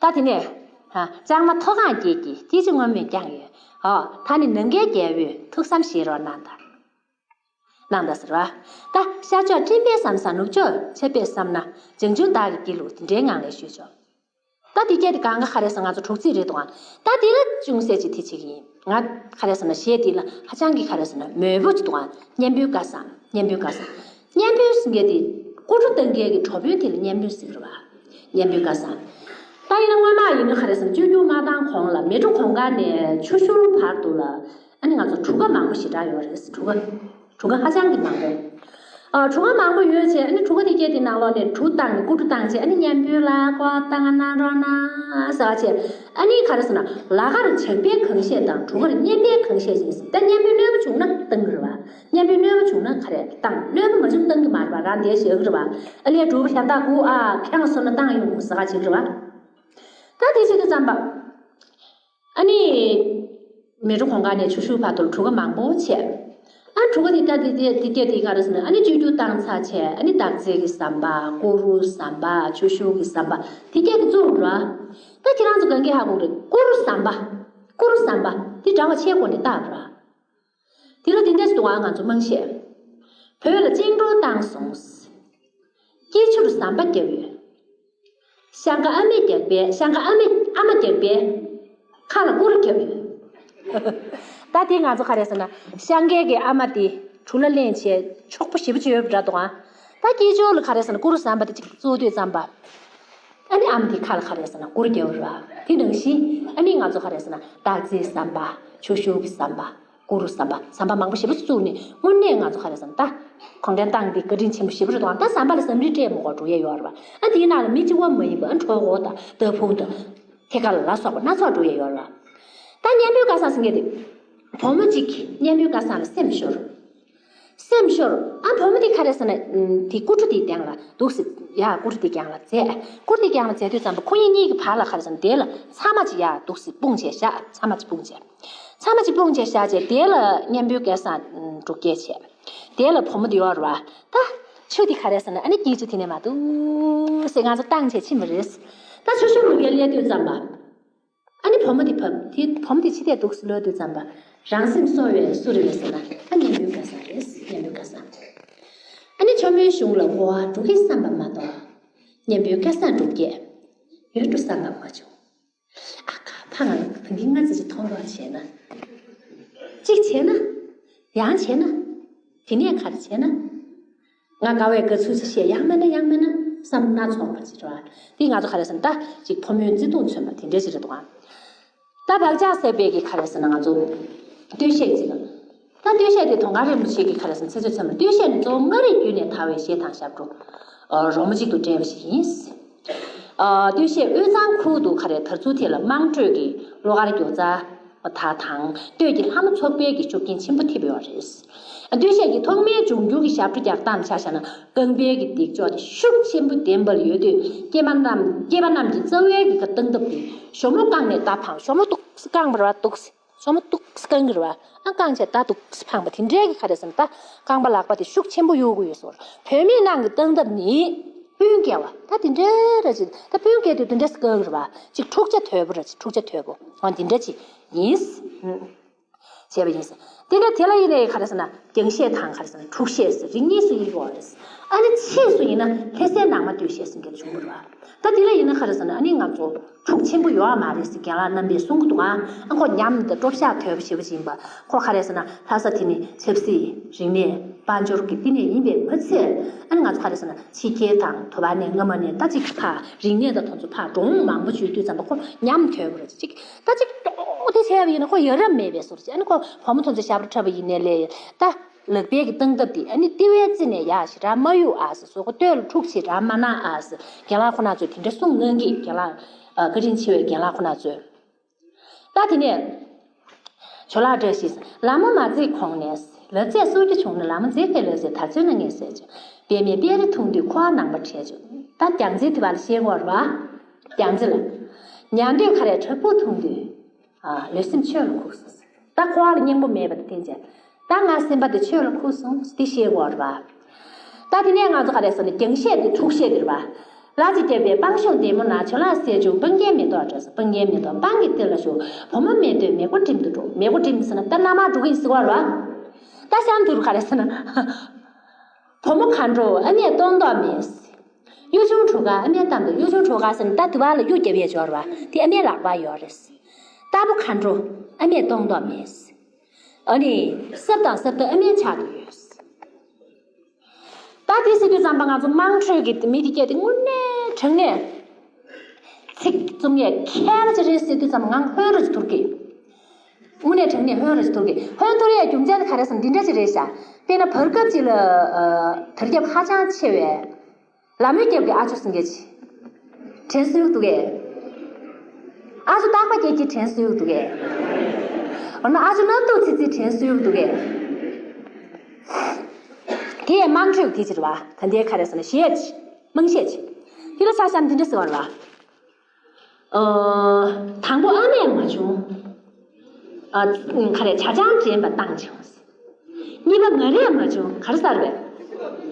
ད་དེ་ནས། ཨ། ལྕང་མ་མཐོ་སྒང་སྐྱེས་ཀྱི། སྐྱེས་ཆུ་སྔོན་མོས་བསྐྱངས་ཡོད། ཨོ། ད་ནི་ནམ་མཁའི་རྒྱལ་པོས་ཐུགས་བསམ་བཞེས་རོགས་གནང་དང་། གནང་དང་ཟེར་བ། ད་ཤར་ཕྱོགས་སྤྲིན་པས་བསམ་ས། ནུབ་ཕྱོགས་ཆར་པས་བསམ་ན། བྱང་ཆུབ་བདག་གི་དགེ་ལུགས་དེ་འདྲའི་ངང་ལས་ཞུས་ཆོག། ད་དེ་སྐད་དེ་གང་ག་ག་རེ་ཟེར་ང་ཚོ་དྲུག་ཚིགས་རེད་འདུག་ཨང་། ད་དེ་ལ་ཅུང་ཟད་ཅིག་དེ་བྱེད་ཀྱི་ཡིན། ང་ག་རེ་ཟེར་ན་གཞས་དེ་ལ་ཧ་ཅང་གི་ག་རེ་ཟེར་ན་མོས་པོ་ཅིག་འདུག་ཨང་། སྙན་པོའི་སྐལ་བཟང་། སྙན་པོའི་སྐལ་བཟང་། སྙན་པོའི་ཟེར་མཁན་དེ་ཀོ་གྲུ་བཏང་མཁན་གྱི་གྲོགས་པོའི་དེ་ལ་སྙན་པོའི་ཟེར་གི་རེད་བ། སྙན་པོའི་སྐལ་བཟང་། ད་ཡིན་ན་སྔོན་མ་ཡིན་ན་ག་རེ་ཟེར་ན་བཅོས་བསྒྱུར་མ་བཏང་གོང་ལ་མལ་གྲོ་གུང་དཀར་ནས་ཆུ་ཤུར་བར་དུ་ལ། ཨ་ནི་ང་ཚོ་གྲུ་ཁ་མང་པོ་ཞེ་དྲག་ཡོད་རེད། གྲུ་ཁ། གྲུ་ཁ་ཧ་ཅང་གི་མང་པོ། ཨ། གྲུ་ཁ་མང་པོ་ཡོད་བྱས། ཨ་ནི་གྲུ་ཁ་དེ་སྐད་དེ་ནང་ལོགས་ནས་གྲུ་བཏང་ནས་ཀོ་གྲུ་བཏང་བྱས། ཨ་ནི་སྙན་པོའི་ལ་ཀོ་བཏང་གནང་རོགས་གནང་ཟེར་བ་བྱས། ཨ་ནི་ག་རེ་ཟེར་ན་ལ་ཁར་ཇག་པའི་གང་བཤད་དང་གྲུ་ཁར་སྙན་པའི་གང་བཤད་ཡིན་ཟེར། ད་སྙན་པའི་གནོད་པ་བྱུང་ན་བཏང་གི་རེད་བ། སྙན་པའི་གནོད་པ་བྱུང་ན་ག་རེ་བཏང་། གནོད་པ་མ་བྱུང་བཏང་གི་མ་རེད་བ། རང་དེ་བཤད་གི་རེད་བ། ཨ་ལས་གྲུ་པ་གཞན་དག་གུ་ཨ་ཁྱེད་རང་སོང་ན་བཏང་ཡོང་ཟེར་བ་བྱེད་གི་རེད་བ། ད་དེ་བྱེད་དུས་ཙམ་པ། ཨ་ནི། མལ་གྲོ་གུང་དཀར་ནས་ཆུ་ཤུར་བར་དུ་གྲུ་ཁ་མང་པོ་བྱས། ཨ་གྲུ་ཁ་དེ་ད་དེ་དེ་དེ་སྐད་དེ་ག་རེ་ཟེར་ན། ཨ་ནི་བཅོས་བསྒྱུར་བཏང་ཚར་བྱས། ཨ་ནི་སྟག་རྩེ་གི་ཟམ་པ། ཀུ་རུ་ཟམ་པ། ཆུ་ཤུར་གི་ཟམ་པ། དེ་སྐད་དེ་བཙུགས་ར། ད་ཁྱེད་རང་ཚོ་གང་གི་ཧ་གོ་རེད། ཀུ་རུ་ཟམ་པ། ཀུ་རུ་ཟམ་པ་དེ་འདྲ་བ་ཆེ་གོ་ནས་བཏགས་ར། དེ་ལ་དེ་འདྲ་ཞིག་འདུག་ཨ། ང་ཚོ་མང་ཤས། བོད་ལ་བཅིངས་འགྲོལ་བཏང་སོང་། སྐྱིད་ཆུར་ཟམ་པ་བརྒྱབ་ཡོད། ཤང་ཀ་ཨ་མས་རྒྱག་པས། ཤང་ཀ་ཨ་མས་ཨ་མ་རྒྱག་པས་ཁ་ལ་སྐུར་རྒྱབ་ཡོད། ད་དེ་ང་ཚོ་ག་རེ་ཟེར་ན་ཤང་ཀའི་གི་ཨ་མ་དེ་གྲུ་ལ་ལེན་བྱས་ཆོག་པོ་ཞེ་པོ་ཅིག་ཡོད་པ་འདྲ་འདུག་ཨ། ད་སྐྱིད་ཆུ་ལ་ག་རེ་ཟེར་ན་ཀུ་རུ་ཟམ་པ་དེ་གཅིག་བཙུགས་དུས་ཙམ་པ། ཨ་ནི་ཨ་མ་དེ་ཁ་ལ་ག་རེ་ཟེར་ན་སྐུར་རྒྱབ་ར། དེ་ནང་བཞིན་ཨ་ནི་ང་ཚོ་ག་རེ་ཟེར་ན་སྟག་རྩེའི་ཟམ་པ། ཆུ་ཤུར་གི་ཟམ་པ། ཀུ་རུ་ཟམ་པ། ཟམ་པ་མང་པོ་ཞེ་པོ་བཙུགས་ནས་དངོས་གནས་ང་ཚོ་ག་རེ་ཟེར་ན་ད། གུང་ཁྲན་ཏང་འདི་བཀའ་དྲིན་ཆེན་པོ་ཞེ་པོ་རེད་དོ། ད་ཟམ་པ་ལ་ཟམ་རིལ་སྤྲད་མི་དགོས་འགྲོ་ཡས་ཡོད་རེད་བ། ཨ་དེའི་ནང་ལ་མི་གཅིག་པོ་མ་ཡིན་པ་ཨ་གྲོད་ཁོག་དང་ལྟ་ཕུག་དང་། ཐད་ཀར་ལ་ལ་སོགས་པ་སྣ་ཚོགས་འགྲོ་ཡས་ཡོད་རེད་བ། ད་སྙན་པོའི་སྐལ་བཟང་ཟེར་མཁན་དེ། བུ་མོ་གཅིག་གིས་སྙན་པོའི་སྐལ་བཟང་ལ་སེམས་ཤོར། སེམས་ཤོར། ཨ་བུ་མོ་དེ་ག་རེ་ཟེར་ན། ཨམ། དེ་སྐུ་གྲུ་དེའི་སྟེང་ལ་འདུག་སེ། ཡ་སྐུ་གྲུ་དེའི་སྒང་ལ་འཛེགས། སྐུ་གྲུ་དེའི་སྒང་ལ་འཛེགས་དུས་ཙམ་པ་ཁོ་གཉིས་གཉིས་ཀྱི་བར་ལ་ག་རེ་ཟེར་ན་དེ་ལ་ཚ་མ་ཅིག་ཡ་འདུག་སེ་སྤུངས་བྱས་བཞག་ཚ་མ་ཅིག་སྤུངས་བྱས། ཚ་མ་ཅིག་སྤུངས་བྱས་བཞག་བྱས་དེ་ལ་སྙན་པོའི་སྐལ་བཟང་སྒྲུབ་སྐྱེལ་བྱས། དེ་ལ་བུ་མོ་དེ་ཡོད་རེད་བ། ད་ཆུ་དེ་ག་རེ་ཟེར་ན་ཨ་ནི་སྐྱིད་ཆུ་དེ་ནས་མར་འདུག་སེ་ང་ཚོ་བཏང་བྱས་ཕྱིན་པ་རེད། ད་ཆུ་ཤུར་ལུག་ཡར་སླེབས་དུས་ཙམ་པ། ཨ་ནི་བུ་མོ་དེ་བབས་དེ་བུ་མོ་དེ་ཕྱི་བལྟས་འདུག་སེ་ལོས་དུས་ཙམ་པ། རང་སེམས་གསོ་བའི་སུ་རེད་ཟེར་ན་ཨ་སྙན་པོའི་སྐལ་བཟང་རེད། སྙན་པོའི་སྐལ་བཟང་། ཨ་ནི་ཆོ་མོའི་གཞུང་ལ་འགྲོ་བ་འགྲོ་གི་བསམ་པ་མ་གཏོགས། སྙན་པོའི་སྐལ་བཟང་སྒྲུབ་སྐྱེལ། ཡོད་འགྲོ་བསམ་པ་མ་བྱུང་། ཨ་ཁ་ཕ་ང་ལ་ད་གིན་ང་ཙི་ཅིག་མཐོང་རོགས་བྱས་ན། གཅིག་བྱས་ན། ཡང་བྱས་ན། དེ་ནས་ག་རེ་བྱས་ན། ང་དགའ་བའི་དགའ་ཚུལ་ཅིག་བཤད་ཡང་མིན་ན་ཡང་མིན་ན་བསམ་སྣ་ཚོགས་པ་ཅིག་རེད་བ། དེ་ང་ཚོ་ག་རེ་ཟེར་ན་ད་ཅིག་ཕོ་མོའི་བརྩེ་དུང་མཚོན་པ་དེ་འདྲ་ཅིག་རེད་འདུག་ཨ། ད་བག་ཆགས་ཟེར་བའི་གི་ག་རེ་ཟེར་ན་ང་ཚོ་སྟོད་གཞས་ཅིག་ལ། ད་སྟོད་གཞས་དེ་དུང་དཀར་རིན་པོ་ཆེ་གིས་ག་རེ་ཟེར་ན་ཚིག་མཛོད་ཚན་པར་སྟོད་གཞས་ནི་གཙོ་བོ་མངའ་རིས་བརྒྱུད་ནས་དར་བའི་གཞས་དང་ཞབས་བྲོ། ཨ། རོལ་མོ་གཅིག་ཏུ་འདྲེས་པ་ཞིག་ཡིན། ཨ། སྟོད་གཞས་དབུས་གཙང་ཁུལ་དུ་ག་རེ་དར་ཚུལ་དེ་ལ་དམངས་ཁྲོད་ཀྱི་བློ་དཀར་སྒྱུ་རྩལ་བ་དག་དང་སྟོད་ཀྱི་ལྷ་མོ་ཚོགས་པའི་གི་ཤུགས་རྐྱེན་ཆེན་པོ་ཐེབས་ཡོད་རེད། སྟོད་གཞས་ཀྱི་ཐོག་མའི་འབྱུང་འགྱུར་གྱི་ཞབས་བྲོ་རྒྱག་སྟངས་ཆ་བཞག་ན་རྐང་པའི་གི་འདེགས་འཇོག་དེ་ཤུགས་ཆེན་པོ་ལྡན་པ་ཡོད་དུས་སྐྱེས་པ་རྣམས་སྐྱེས་པ་རྣམས་ཀྱི་རྩ་བའི་གི་སྟངས་སྟབས་དེ་གཞོན་ནུ་བསྐངས་ནས་ད་འཕངས། གཞོན་ནུ་འདུག་སེ་བསྐངས་པ་རེད་བ། འདུག་སེ། གཞོན་ནུ་འདུག་སེ་བསྐང་གི་རེད་བ། ཨ་བསྐངས་བྱས་ད་འདུག་སེ་འཕངས་པ་དེ་འདྲའི་གི་ག་རེ་ཟེར་ན་ད་རྐང་པ་ལག་པ་དེ་ཤུགས་ཆེན་པོ་གཡུག་གི་ཡོད་ཟེར། བུད་མེད་ནང་གི་སྟངས་སྟབས་ནི་སྤུན་སྐྱེལ་བ་ད་དེ་འདྲའི་ར་ཅིག་ད་སྤུན་སྐྱེལ་དུས་དེ་འདྲ་སེ་བསྐང་གི་རེད་བ། ཅིག་འཁྲུག་ཆ་དོད་པོ་ར་ཅིག་འཁྲུག་ཆ་དོད་པོ་འོ་དེ་འདྲ་ཅིག་ཡིན། བྱས་པ་ཡིན། དེ་ནས་དེ་ལ་ཡིན་ནའི་ག་རེ་ཟེར་ན་རྒྱང་གཞས་དང་ག་རེ་ཟེར་ན་འཁྲུག་གཞས་ཟེར་རིགས་གཉིས་སུ་དབྱེ་གི་ཡོད་རེད། ཨ་ནི་ཕྱིས་སུ་ཡིན་ན་ལྷ་སའི་ནང་མ་སྟོད་གཞས་ཟེར་མཁན་བྱུང་བ་རེད་བ། ད་དེ་ལ་ཡིན་ན་ག་རེ་ཟེར་ན་ཨ་ནི་ང་ཚོ་འཁྲུག་ཆེན་པོ་ཡོད་མ་རེད་ཟེར་རྒན་ལགས་རྣམ་པས་གསུང་གི་འདུག་ཨ། ཨ་ཁོ་ཉམས་དང་སྟོབས་ཤ་དོད་པོ་ཞེ་པོ་ཅིག་ཡིན་པ། ཁོ་ག་རེ་ཟེར་ན་ལྷ་ས་དེ་ནི་ཆབ་སྲིད་རིག་གནས་དཔལ་འབྱོར་གྱི་བསྟི་གནས་ཡིན་པས་མ་ཚད། ཨ་ནི་ང་ཚོ་ག་རེ་ཟེར་ན་ཕྱི་རྒྱལ་དང་དུ་བ་ནས་སྔ་མ་ནས་ད་ཅིག་ཕ་རིག་གནས་དང་དེ་ཚོ་ཕ་འགྲོ་འོང་མང་པོ་བྱེད་དུས་ཙམ་པ་ཁོ་ཉམས་དོད་པོ་རེད་ཅིག་ད་ཅིག་ཏོག་དེ་བྱས་པ་ཡིན་ན་ཁོ་ཡ་རབས་མེད་པའི་བཟོ་འདྲ་ཅིག་ཨ་ནི་ཁོ་བུ་མོ་ཚོ་ཚོ་ཞབས་བྲོ་འཁྲབ་པ་ཡིན་ནའི་ལས་ད། ལག་པའི་གི་སྟངས་སྟབས་དེ་ཨ་ནི་ལྟེ་བའི་རྩེ་ནས་ཡར་ཞེ་དྲག་མ་གཡུག་ཨ་ཟེར། སོ་ཁོ་སྟོད་ལ་འཁྲུག་ཞེ་དྲག་མ་གནང་ཨ་ཟེར་རྒན་ལགས་ཁོ་ན་ཚོས་དེ་འདྲ་གསུང་གནང་གི། རྒན་ལགས་ཨ་བཀའ་དྲིན་ཆེ་བའི་རྒན་ལགས་ཁོ་ན་ཚོས། ད་དེ་ནས་ཇོ་ལགས་བཀྲ་ཤིས་ལ་མོ་མ་བརྩིས་གོང་ནས་ལབ་ཚད་སྲོག་གི་བྱུང་ན་ལ་མོ་རྫས་ཀྱི་ལབ་ཚད་དར་ཚོན་ན་ངས་ཟེར་བྱུང་། པད་མའི་པད་རི་འཐུང་དུས་ཁོ་བ་ནང་པ་བྲལ་བྱུང་། ད་རྒྱང་རྩེ་དེ་བ་ལ་ཤེས་གོ་ར་བ། རྒྱང་རྩེ་ལ། ཉལ་འདོད་ཁ་རས་བྲག་ཕུག་འཐུང་དུས། ཨ། ལུས་སེམས་ཆོས་ལ་ཁུག་སོང་ཟེར། ད་ཁོ་བ་ལ་སྙིང་པོ་མེད་པ་དེ་བསྟན་བྱས། ད་ང་སེམས་པ་དེ་ཆོས་ལ་ཁུག་སོང་ཟེར་དེ་ཤེས་དགོས་རེད་པ། ད་དེ་ནས་ང་ཚོ་ག་རེ་ཟེར་ན་རྒྱང་ཤེས་དེ་འཁྲུག་ཤེས་དེ་རེད་པ། ལ་ཅིག་བརྒྱབ་པའི་སྤང་གཤོག་ལྡེ་མོ་ན། ཇོ་ལགས་སྲས་བྱུང་སྤང་རྒྱན་མེ་ཏོག་འདྲ་ཟེར། སྤང་རྒྱན་མེ་ཏོག་སྤང་གི་གཏེར་ལ་ཞུགས། བུ་མོ་མེད་དུས་མེ་མགོ་བསྒྲིམ་དུ་འགྲོ། མེ་མགོ་བསྒྲིམ་ཟེར་ན་ད་མནའ་མ་འགྲོ་གི་ཡིན་ཟེར་བ་རེད་པ། ད་གཤམ་དུ་ག་རེ་ཟེར་ན། བུ་མོ་མཁའ་འགྲོ་ཨ་མས་སྟོན་མདོག་མེད། གཡུ་ཆུང་གྲུ་ཁ་ཨ་མས་གཏམ་དུ། གཡུ་ཆུང་གྲུ་ཁ་ཟེར་ན་ད་དུ་བ་ལ་གཡུ་རྒྱབ་ཡས་སྦྱོར་བ་དེ་ཨ་མའི་ལག་པར་ཡོད་རེད། རྟ་ཕོ་མཁའ་འགྲོ་ཨ་མས་སྟོན་མདོག་མེད། ཨ་ནི་སྲབ་དང་སྲབ་ཐག་ཨ་མའི་ཕྱག་ཏུ་ཡོད། ད་དེ་ཟེར་དུས་ཙམ་པ་ང་ཚོ་དམངས་ཁྲོད་ཀྱི་མི་དེ་སྐད་དེ་དངོས་གནས་དྲང་གནས་ཚིག་རྩོམ་ཡས་མཁས་པ་ཅིག་རེད་ཟེར་དུས་ཙམ་པ་ངང་ཧོན་ར་ཅིག་ཐུར་གི། དངོས་གནས་དྲང་གནས་ཧོན་ར་ཅིག་ཐུར་གི། ཧོན་ཐུར་ཡས་རྒྱུ་མཚན་ནི་ག་རེ་ཟེར་ན་འདི་འདྲ་ཅིག་རེད་ཤག་དཔེར་ན་བར་སྐབས་ཅིག་ལ་ཨ་དར་ཁྱབ་ཧ་ཅང་ཆེ་བའི་ལ་མོའི་རྒྱབ་ཀྱི་ཨ་ཅོ་ཟེར་མཁན་ཅིག་དྲན་གསོ་ཡོད་འདུག་གས། ཨ་ཅོ་སྟག་པ་རྒྱལ་གྱི་དྲན་གསོ་ཡོད་འདུག་གས། འོ་ན་ཨ་ཅོ་སྣབས་ཏོག་ཚི་ཚིའི་དྲན་གསོ་ཡོད་འདུག་གས། དེ་ཡང་དམངས་ཁྲོད་དེ་ཅིག་རེད་པ། ད་འདི་ག་རེ་ཟེར་ན་གཞས་ཅིག་དམངས་གཞས་ཅིག་དེ་ལ་ཆ་བཞག་ན་འདི་འདྲ་ཟེར་བ་རེད་པ། ཨ། དང་པོ་ཨ་མས་མ་བྱུང་། ཨ། ག་རེ་ཇ་ཆང་དྲན་པ་བཏང་བྱུང་། གཉིས་པ་ང་རས་མ་བྱུང་ག་རེ་ཟེར་བས།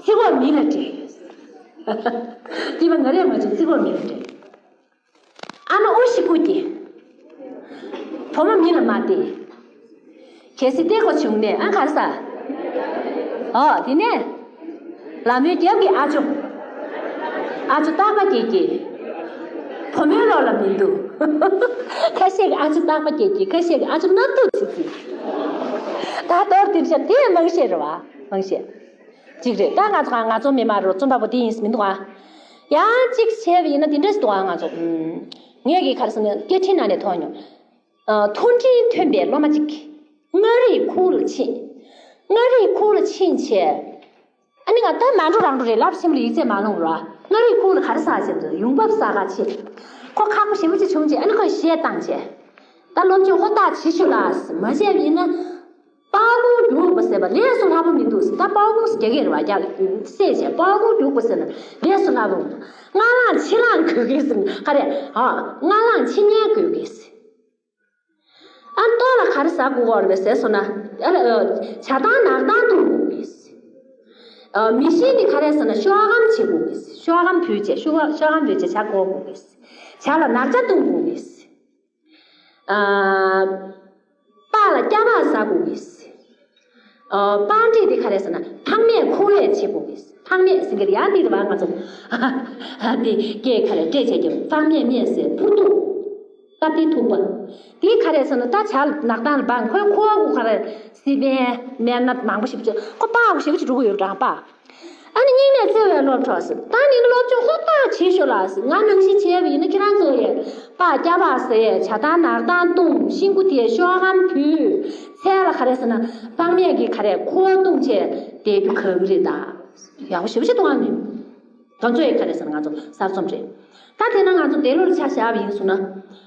ཚིག་གོ་མི་ལ་སྤྲད། གཉིས་པ་ང་རས་མ་བྱུང་ཚིག་གོ་མི་ལ་སྤྲད། ཨ་མ་དབུ་ཞིག་བརྐུས་ཏེ། བུ་མོ་མི་ལ་མ་སྟེར། གལ་སྲིད་སྟེར་དགོས་བྱུང་ནས་ཨ་ག་རེ་ཟེར། ཨོ་དེ་ནས། ལ་མོའི་རྒྱབ་ཀྱི་ཨ་ཅོ། ཨ་ཅོ་སྟག་པ་རྒྱལ་གྱི། བུ་མོའི་ལོགས་ལ་མི་འདུག་ཁ་ཤས་ཀྱི་ཨ་ཅོ་སྟག་པ་རྒྱལ་གྱི། ཁ་ཤས་ཀྱི་ཨ་ཅོ་སྣབས་ཏོག་ཚི་ཚི། ད་མདོར་བསྡུས་ན་དེ་དམངས་གཞས་རེད་པ། དམངས་གཞས། གཅིག་རེད། ད་ང་ཚོ་ང་ཚོ་མི་མང་རོ་རྩོམ་པ་པོ་དེ་ཡིན་མི་འདུག་ཨ། ཡང་གཅིག་བྱས་པ་ཡིན་ན་དེ་འདྲ་ཞིག་འདུག་ཨ། ང་ཚོ་ཨུམ། ངས་ཀྱི་ག་རེ་ཟེར་ན་སྐད་འཕྲིན་ནང་ནས་མཐོང་མྱོང་། ཨ། མཐོ་འབྲིང་ཐོན་པའི་སློབ་མ་གཅིག་མངའ་རིས་ཁུལ་ལ་ཕྱིན། མངའ་རིས་ཁུལ་ལ་ཕྱིན་བྱས། ཨ་ནི་ང་ད་མ་འགྲོ་རང་འགྲོ་རེད་ལབ་ཕྱིན་པ་ལ་ཡིག་ཚད་མ་ལོངས་ར། མངའ་རིས་ཁུལ་ལ་ག་རེ་ཟ་བྱེད་འདུག་ཡོང་འབབ་ཟ་ག་ཕྱིན། ཁོ་ཁག་པོ་ཞེ་པོ་ཅིག་བྱུང་རྗེས་ཨ་ནི་ཁོས་གཞས་བཏང་བྱས། ད་སློབ་སྦྱོང་ཧུར་ཐག་བྱེད་ཤོག་ལ། མ་བྱས་པ་ཡིན་ན། སྤར་ཁུང་རྒྱུག་པ་ཟེར་བ་ལས་སུ་སླ་པོ་མི་འདུག་ད་སྤར་ཁུང་ཟེར་རྒྱག་གི་རེད་བ། རྒྱག་སེ་བྱས་སྤར་ཁུང་རྒྱུག་པ་ཟེར་ན་ལས་སུ་སླ་པོ་མི་འདུག་སྔ་ལངས་ཕྱི་ལངས་དགོས་ཀྱི་ཟེར་ག་རེ། ཨ། སྔ་ལངས་ཕྱི་ཉལ་དགོས་ཀྱི་ཟེར། ཨ། ལྟོ་ལ་ག་རེ་ཟ་དགོས་ཀྱི་རེད་པས་ཟེར་སོང་ན། ཨ་ལ། ཇ་དང་ནག་དང་བཏུང་དགོས་ཀྱི་ཟེར། ཨ། མི་ཤེས་ནི་ག་རེ་ཟེར་ན་ཤོག་སྒམ་བྱེད་དགོས་ཀྱི་ཟེར། ཤོག་སྒམ་ཕུལ་བྱས་ཤོག་ཤོག་སྒམ་ཕུལ་བྱས་ཇ་བསྐོལ་དགོས་ཀྱི་ཟེར། ཇ་ལ་ནག་ཇ་བཏུང་དགོས་ཀྱི་ཟེར། ཨ། སྤགས་ལ་སྐྱ་སྤགས་ཟ་དགོས་ཀྱི་ཟེར། ཨ། སྤང་ཁྲིད་དེ་ག་རེ་ཟེར་ན་ཕག་མེས་ཁུ་བས་བྱེད་དགོས་ཀྱི་ཟེར། ཕག་མེས་ཟེར་གྱི་ཡང་འདི་རེད་བ། ང་ཚོ་འདི་སྐད་ག་རེ་སྤྲད་བྱས་ཀྱང་ཕག་མེས་མེས་ཟེར། ཕུ་ཐུག་སྟབས་བདེ་ཐུག་པ། དེ་ག་རེ་ཟེར་ན་ད་ཇ་ནག་དང་ལ་སྤང་ཁོའི་ཁུ་བ་གུ་ག་རེ་སི་པན་སྨན་སྣ་མང་པོ་ཞེ་པོ་ཅིག་ཁོ་སྤགས་གུ་ཞེ་པོ་ཅིག་འགྲོ་གི་ཡོད་རང་སྤགས། ཨ་ནི་སྙིང་ནས་བརྩེ་བའི་སློབ་གྲོགས་ཟེར། ད་ནི་སློབ་སྦྱོང་ཧུར་ཐག་བྱེད་ཤོག་ལ་ཟེར། ང་ནང་བཞིན་བྱས་པ་ཡིན་ན་ཁྱེད་རང་ཚོ་ཡས་སྤགས་སྐྱ་སྤགས་ཟེར། ཇ་དང་ནག་དང་བཏུང་། ཤིང་ཀུ་དེ་ཤོག་སྒམ་ཕུལ། ཚལ་ལ་ག་རེ་ཟེར་ན་ཕག་མེས་ཀྱི་ག་རེ་ཁུ་བ་བཏུང་བྱས་བསྡད་རྒྱུ་ག་གི་རེད་ད། ཡག་པོ་ཞེ་པོ་ཅིག་འདུག་ཨ་ནི། ང་ཚོ་ཡས་ག་རེ་ཟེར་ན་ང་ཚོ་གསར་རྩོམ་རེད། ད་དེ་ན་ང་ཚོ་འདས་ལོར་ཆ་བཞག་པ་ཡིན་སོང་ན།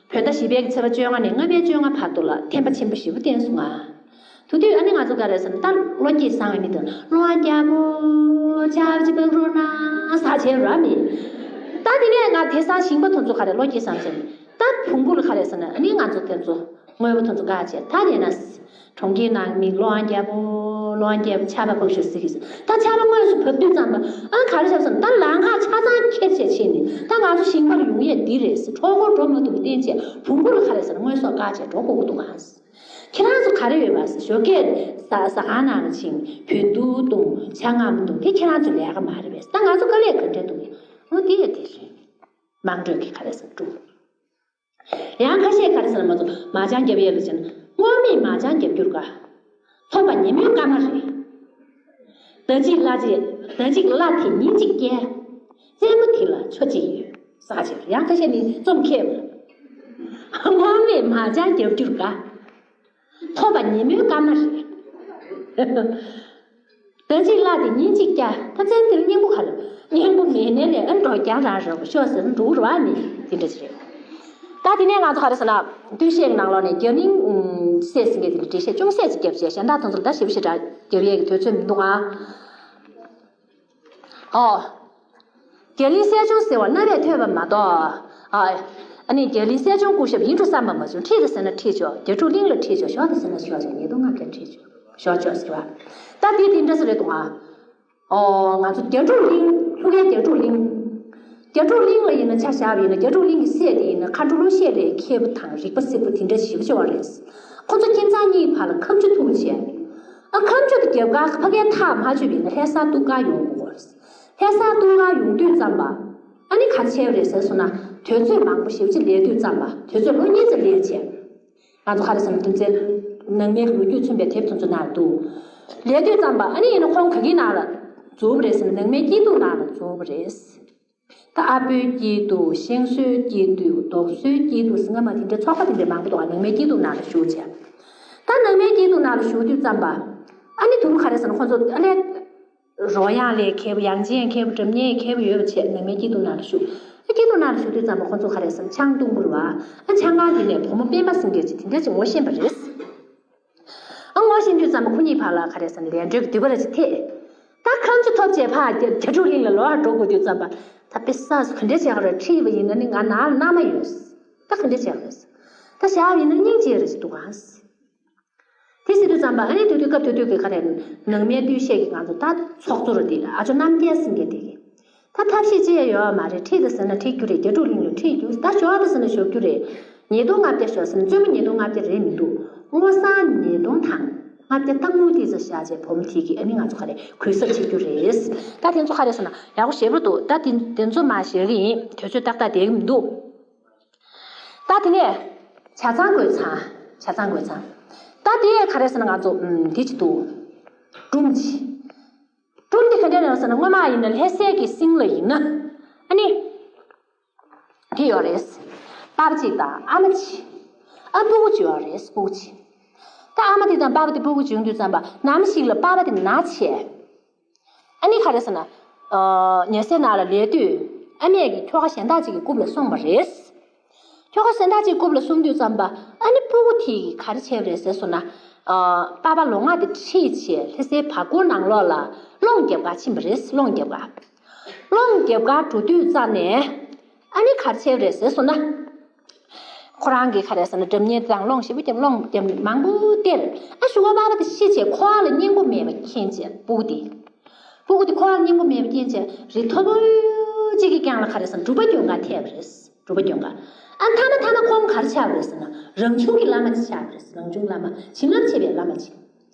བོད་ཟླ་བཞི་པའི་ཚེས་པ་བཅོ་ལྔ་ནས་ལྔ་པའི་བཅོ་ལྔ་བར་དུ་ལ་ཐན་པ་ཆེན་པོ་ཞེ་པོ་བསྟན་སོང་ང་། དེ་དུས་ཨ་ནི་ང་ཚོ་ག་རེ་ཟེར་ན་ད་བློ་སྐྱེད་བཟང་བའི་མི་དང་བློ་རྒྱ་པོ་ཆབ་ཅིག་འབབ་རོགས་གནང་ཟེར་བྱས་ར་མི། ད་དེ་ནས་ང་དེང་སང་ཞིང་པ་དེ་ཚོ་ག་རེ་བློ་སྐྱེད་བཟང་བྱས་ནས་ད་བོང་བུ་ལ་ག་རེ་ཟེར་ན་ཨ་ནི་ང་ཚོ་དེ་ཚོ་དངོས་པོ་དེ་ཚོ་བཀག་བྱས་ད་དེ་ན་གྲོང་ཁྱེར་ནང་མི་བློ་རྒྱ་པོ་བློ་རྒྱ་པོ་ཆར་པ་བབས་ཤོག་ཟེར་གི་ཟེར། ད་ཆར་པ་དངོས་སུ་བབས་དུས་ཙམ་པ་ཨ་ག་རེ་བྱས་ཟེར་ན་ད་ལམ་ཁ་ཆ་ཚང་ཁྱེར་བྱས་ཕྱིན་ནས་ད་ང་ཚོ་ཞིང་པར་ཡོང་ཡས་འདི་རེད་ཟེར། འཕྲོ་འཁོར་འགྲོ་མ་ཐུབ་པ་བསྟན་བྱས་བོང་བུ་ལ་ག་རེ་ཟེར་ན་དངོས་ཟོག་བཀག་བྱས་འགྲོ་དགོས་ཀྱི་འདུག་ཨང་། ཁྱེད་རང་ཚོ་ག་རེ་ཡོད་པ་ཟེར། ཞོགས་ཀས་ཟ་ཟ་ཁང་ནང་ལ་ཕྱིན་བོད་དུ་བཏུང་ཇ་མངར་མོ་བཏུང་དེ་ཁྱེད་རང་ཚོ་ལས་ཀ་མ་རེད་པས། ད་ང་ཚོ་དཀའ་ལས་ག་འདྲ་འདུག་ཡ། འོ་དེ་ཡ་དེ་རེད། དམངས་ཁྲོད་ཀྱི་ག་རེ་ཟེར་འགྲོ། ཡང་ཁ་ཤས་ག་རེ་ཟེར་ན་མ་ཚོ་མ་ཅང་རྒྱབ་ཡས་ལ་ཕྱིན། སྔོན་མེད་མ་ཅང་རྒྱབ་རྒྱུར་དགའ། ཐོབ་པ་ཉིན་མོའི་སྐར་མ་རེད། ཟླ་གཅིག་གླ་གཅིག་ཟླ་གཅིག་གླ་དེ་ཉིན་གཅིག་སྐྱེལ། རྩེད་མོ་དེ་ལ་ཆོ་གཅིག་ཡོད་ཟེར་བྱས། ཡང་ཁ་ཤས་ནི་རྩོམ་མཁས་པ། སྔོན་མེད་མ་ཅང་རྒྱབ་རྒྱུར་དགའ། ཐོབ་པ་ཉིན་མོའི་སྐར་མ་རེད། ཟླ་གཅིག་གླ་དེ་ཉིན་གཅིག་སྐྱེལ། ད་ཚན་དེར་སྙིང་པོ་ག་རེ། སྙིང་པོ་མེད་ནའི་ལས་ཨ་འགྲོ་རྒྱང་རང་རེད་ཤོག་ཟེར་ན་འགྲོ་གི་རེད་བ། ནི་དེ་འདྲ་ཞིག་རེད། ད་དེ་ནས་ང་ཚོ་ག་རེ་ཟེར་ན་སྟོད་གཞས་ཀྱི་ནང་ལོགས་ནས་རྒྱ་གླིང་སྲས་ཟེར་མཁན་དེ་ལ་འགྲེལ་བཤད་ཅུང་ཟད་ཅིག་བརྒྱབ་བྱས། གཞན་དག་དེ་ཚོ་ལ་ད་ཞེ་པོ་ཞེ་དྲག་རྒྱབ་ཡས་ཀྱི་དུས་ཚོད་མི་འདུག་ཨ། ཨོ། རྒྱ་གླིང་སྲས་ཆུང་ཟེར་བ་རྣ་བས་ཐོས་པ་མ་གཏོགས། ཨ། ཨ་ནི་རྒྱ་གླིང་སྲས་ཆུང་སྐུ་ཞབས་ཡིད་དུ་བསམ་པ་མ་བྱུང་། ཁྲིད་དང་ཟེར་ན་ཁྲིད་ཆོག་རྒྱ་ཕྲུག་གླིང་ལ་ཁྲིད་ཆོག་ཞོག་དང་ཟེར་ན་ཞོག་ཆོག་ཉིས་སྟོང་ལྔ་བརྒྱ་ཁྲིད་ཆོག་ཞོག་ཆོག་ཟེར་བ། ད་དེ་དེ་འདྲ་ཟེར་རེད་འདུག་ཨ། ཨོ་ང་ཚོ་རྒྱ་ཕྲུག་གླིང་། ལྷོ་ཁའི་རྒྱ་ཕྲུག་གླིང་། རྒྱ་ཕྲུག་གླིང་ལ་ཡིན་ན་ཆ་བཞག་པ་ཡིན་ན། རྒྱ་ཕྲུག་གླིང་གི་སྲས་དེ་ཡིན་ན་མཁའ་འགྲོ་ཀླུ་ཤེད་ལས་མཁས་པོ་དང་རིག་པ་གསལ་པོ་དེ་འདྲ་ཞེ་པོ་ཅིག་ཡོད་རེད། ཁོ་ཚོ་ཁྱིམ་ཚང་གཉིས་བར་ལ་ཁ་མཆུ་ཐུག་བྱས། ཨ་ཁ་མཆུ་དེ་རྒྱབ་ཁར་ཕ་གིར་ཐག་མ་ཆོད་པ་ཡིན་ན་ལྷ་ས་སྟོད་ཁར་ཡོང་དགོས་རེད། ལྷ་ས་སྟོད་ཁར་ཡོང་དུས་ཙམ་པ། ཨ་ནི་ག་རེ་བྱས་པ་རེད་ཟེར་སོང་ན། དུས་ཚོད་མང་པོ་ཞེ་པོ་ཅིག་ལས་དུས་ཙམ་པ། དུས་ཚོད་ལོ་གཉིས་ཙམ་ལས་བྱས། ང་ཚོ་ག་རེ་ཟེར་ན་དོན་ཚན། ནང་མའི་ལོ་རྒྱུས་མཚོན་པའི་དེབ་དེ་ཚོ་ནང་འདུག་ལས་དུས་ཙམ་པ་ཨ་ནི་ཡིན་ན་ཁོང་ག་གི་ནང་ལ་འཛུལ་བ་རེད་ཟེར་ན། ནང་མའི་སྐྱིད་སྡུག་ནང་ལ་འཛུལ་བ་རེད། ད་ཨ་བོའི་སྐྱིད་སྡུག་ཤིང་བཟོའི་སྐྱིད་སྡུག་རྡོ་བཟོའི་སྐྱིད་སྡུག་ཟེར་ང་མ་དེ་འདྲའི་ཚོགས་པ་དེ་འདྲའི་མང་པོ་འདུག་ནང་མའི་སྐྱིད་སྡུག་ནང་ལ་ཞུགས་བྱས། ད་ནང་མའི་སྐྱིད་སྡུག་ནང་ལ་ཞུགས་དུས་ཙམ་པ། ཨ་ནི་དུ་རུ་ག་རེ་ཟེར་ན་ཁོང་ཚོ་ཨ་ལས། རོལ་དབྱངས་ལས་མཁས་པོ། དབྱངས་ཅན་མཁས་པོ། སྒྲ་སྙན་མཁས་པོ་ཡོད་པ་བྱས། ནང་མའི་སྐྱིད་སྡུག་ནང་ལ་ཞུགས། སྐྱིད་སྡུག་ནང་ལ་ཞུགས་དུས་ཙམ་པ་ཁོ་ཚོ་ག་རེ་ཟེར་ན་ཆང་འཐུང་གི་རེད་བ། ཨ་ཆང་ཁང་དེ་ནས་བུ་མོ་སྤེན་པ་ཟེར་མཁན་ཅིག་དེ་འདྲ་ཅིག་ངོ་ཤེས་པ་རེད། ཨ་ངོ་ཤེས་དུས་ཙམ་པ་ཁོ་གཉིས་བར་ལ་ག་རེ་ཟེར་ན་ལས་འབྲེལ་གྱི་མདུད་པ་ར་ཅིག་ཐེག་ད་ཁ་མཆུ་ཐོབ་བྱས་ཕར་རྒྱ་ཕྲུག་གླིང་ལ་ལོག་འགྲོ་དགོས་དུས་ཙམ་པ། ད་དཔེ་ས་སུ་ག་འདྲ་བྱས་ག་རེ། ཁྲིད་པ་ཡིན་ན་ནི་ང་ནང་ལ་མནའ་མ་ཡོད། ད་ག་འདྲ་བྱས་ག་རེ། ད་བཞག་པ་ཡིན་ན་སྙིང་རྗེ་ར་ཅིག་འདུག་ག་དེ་ཟེར་དུས་ཙམ་པ་ཨ་ནི་དུས་དུས་སྐབས་དུས་དུས་ཀྱི་ག་རེ། ནང་མའི་སྟོད་གཞས་ཀྱི་ང་ཚོ་ད་ཚོགས་གཙོ་རུ་དེ་ཨ་ཅོ་རྣམ་རྒྱལ་ཟེར་མཁན་དེ་གི། ད་ཐབས་ཤེས་ཅི་ཡང་ཡོད་མ་རེད། ཁྲིད་དང་ཟེར་ན་ཁྲིད་རྒྱུ་རེད། རྒྱ་ཕྲུག་གླིང་ལ་ཁྲིད་རྒྱུ། ད་ཞོག་དང་ཟེར་ན་ཞོག་རྒྱུ་རེད། ཉིས་སྟོང་ལྔ་བརྒྱ་ཞོག་ཟེར་ན་བཙུན་མོ་ཉིས་སྟོང་ལྔ་བརྒྱ་རེད་མི་འདུག་སྔོ་སངས་ཉིས་སྟོང་དང་ལྔ་བརྒྱ་རྟག་མོ་དེ་ཚོ་བཞག་བྱས་བུ་མོ་དེ་གི་ཨ་ནི་ང་ཚོ་ག་རེ་གུས་ཞབས་བྱེད་རྒྱུ་རེད། ད་དེ་ཚོ་ག་རེ་ཟེར་ན་ཡག་པོ་ཞེ་པོ་འདུག་ད་དེ་དེ་ཚོ་མ་བཤད་གི་ཡིན། དུས་ཚོད་ཏག་ཏག་བསྡད་གི་མི་འདུག་ད་དེ་ནས་ཇ་ཚང་རྒོད་ཚང་། ཇ་ཚང་རྒོད་ཚང་། ད་དེ་ག་རེ་ཟེར་ན་ང་ཚོ་ཨམ་དེ་ཅིག་འདུག་སྒྲུང་ཅིག་སྒྲུང་དེ་ག་འདྲ་རེད་ཟེར་ན། སྔོན་མ་ཡིན་ན་ལྷ་སའི་གི་སིང་ལ་ཡིན་ན་ཨ་ནི་དེ་ཡོད་རེད། པ་ཕ་གཅིག་དང་ཨ་མ་གཅིག་ཨ་སྤུ་གུ་གཅིག་ཡོད་རེད། སྤུ་གུ་གཅིག་ད་ཨ་མ་དེ་དང་པ་ཕ་དེ་སྤུ་གུ་གཅིག་ཡོང་དུས་ཙམ་པ་ནམ་ཞིག་ལ་པ་ཕ་དེ་ན་ཆད། ཨ་ནི་ག་རེ་ཟེར་ན། ཨ་ཉལ་སའི་ནང་ལ་ལས་དུས་ཨ་མས་ཀྱིས་ཁྱོ་ག་གཞན་དག་ཅིག་གི་རྐུབ་ལ་སོང་བ་རེད། ཁྱོ་ག་གཞན་དག་ཅིག་རྐུབ་ལ་སོང་དུས་ཙམ་པ་ཨ་ནི་སྤུ་གུ་དེ་གིས་ག་རེ་བྱས་པ་རེད་ཟེར་སོང་ན། ཨ་པ་ཕ་ལོ་ལྔ་དེ་ཁྲིད་བྱས་ལྷ་སའི་བར་སྐོར་ནང་ལོགས་ལ་སློང་རྒྱབ་གར་ཕྱིན་པ་རེད། སློང་རྒྱབ་གར། སློང་རྒྱབ་གར་འགྲོ་དུས་ཙམ་ནས་ཨ་ནི་ག་རེ་བྱས་པ་རེད་ཟེར་སོང་ན། ཁོ་རང་གིས་ག་རེ་ཟེར་ན་སྒྲ་སྙན་དང་སློང་ཞེ་པོ་བརྒྱབ། སློང་བརྒྱབ་མང་པོ་སྟེར། ཨ་གཞུག་གུ་པ་ཕ་དེ་ཤི་བྱས་ཁོ་ཨ་ལ་སྙིང་པོ་མེད་པ་མཁྱེན་བྱས་སྤུ་གུ་དེ། སྤུ་གུ་དེ་ཁོ་ཨ་ལ་སྙིང་པོ་མེད་པ་མཁྱེན་བྱས་རི་མཐོ་པོ་གཅིག་གི་རྐྱང་ལ་ག་རེ་ཟེར་ན་སྒྲུབ་པ་སྐྱོན་གར་ཐེབས་པ་རེད། སྒྲུབ་པ་སྐྱོན་གར། ཨ་མཐའ་མ་མཐའ་མ་ཁོང་ག་རེ་ཆགས་པ་རེད་ཟེར་ན་རང་བྱུང་གི་བླ་མ་ཅིག་ཆགས་པ་རེད། རང་བྱུང་བླ་མ་བྱིན་རླབས་ཆེ་བའི་བླ་མ་ཅིག་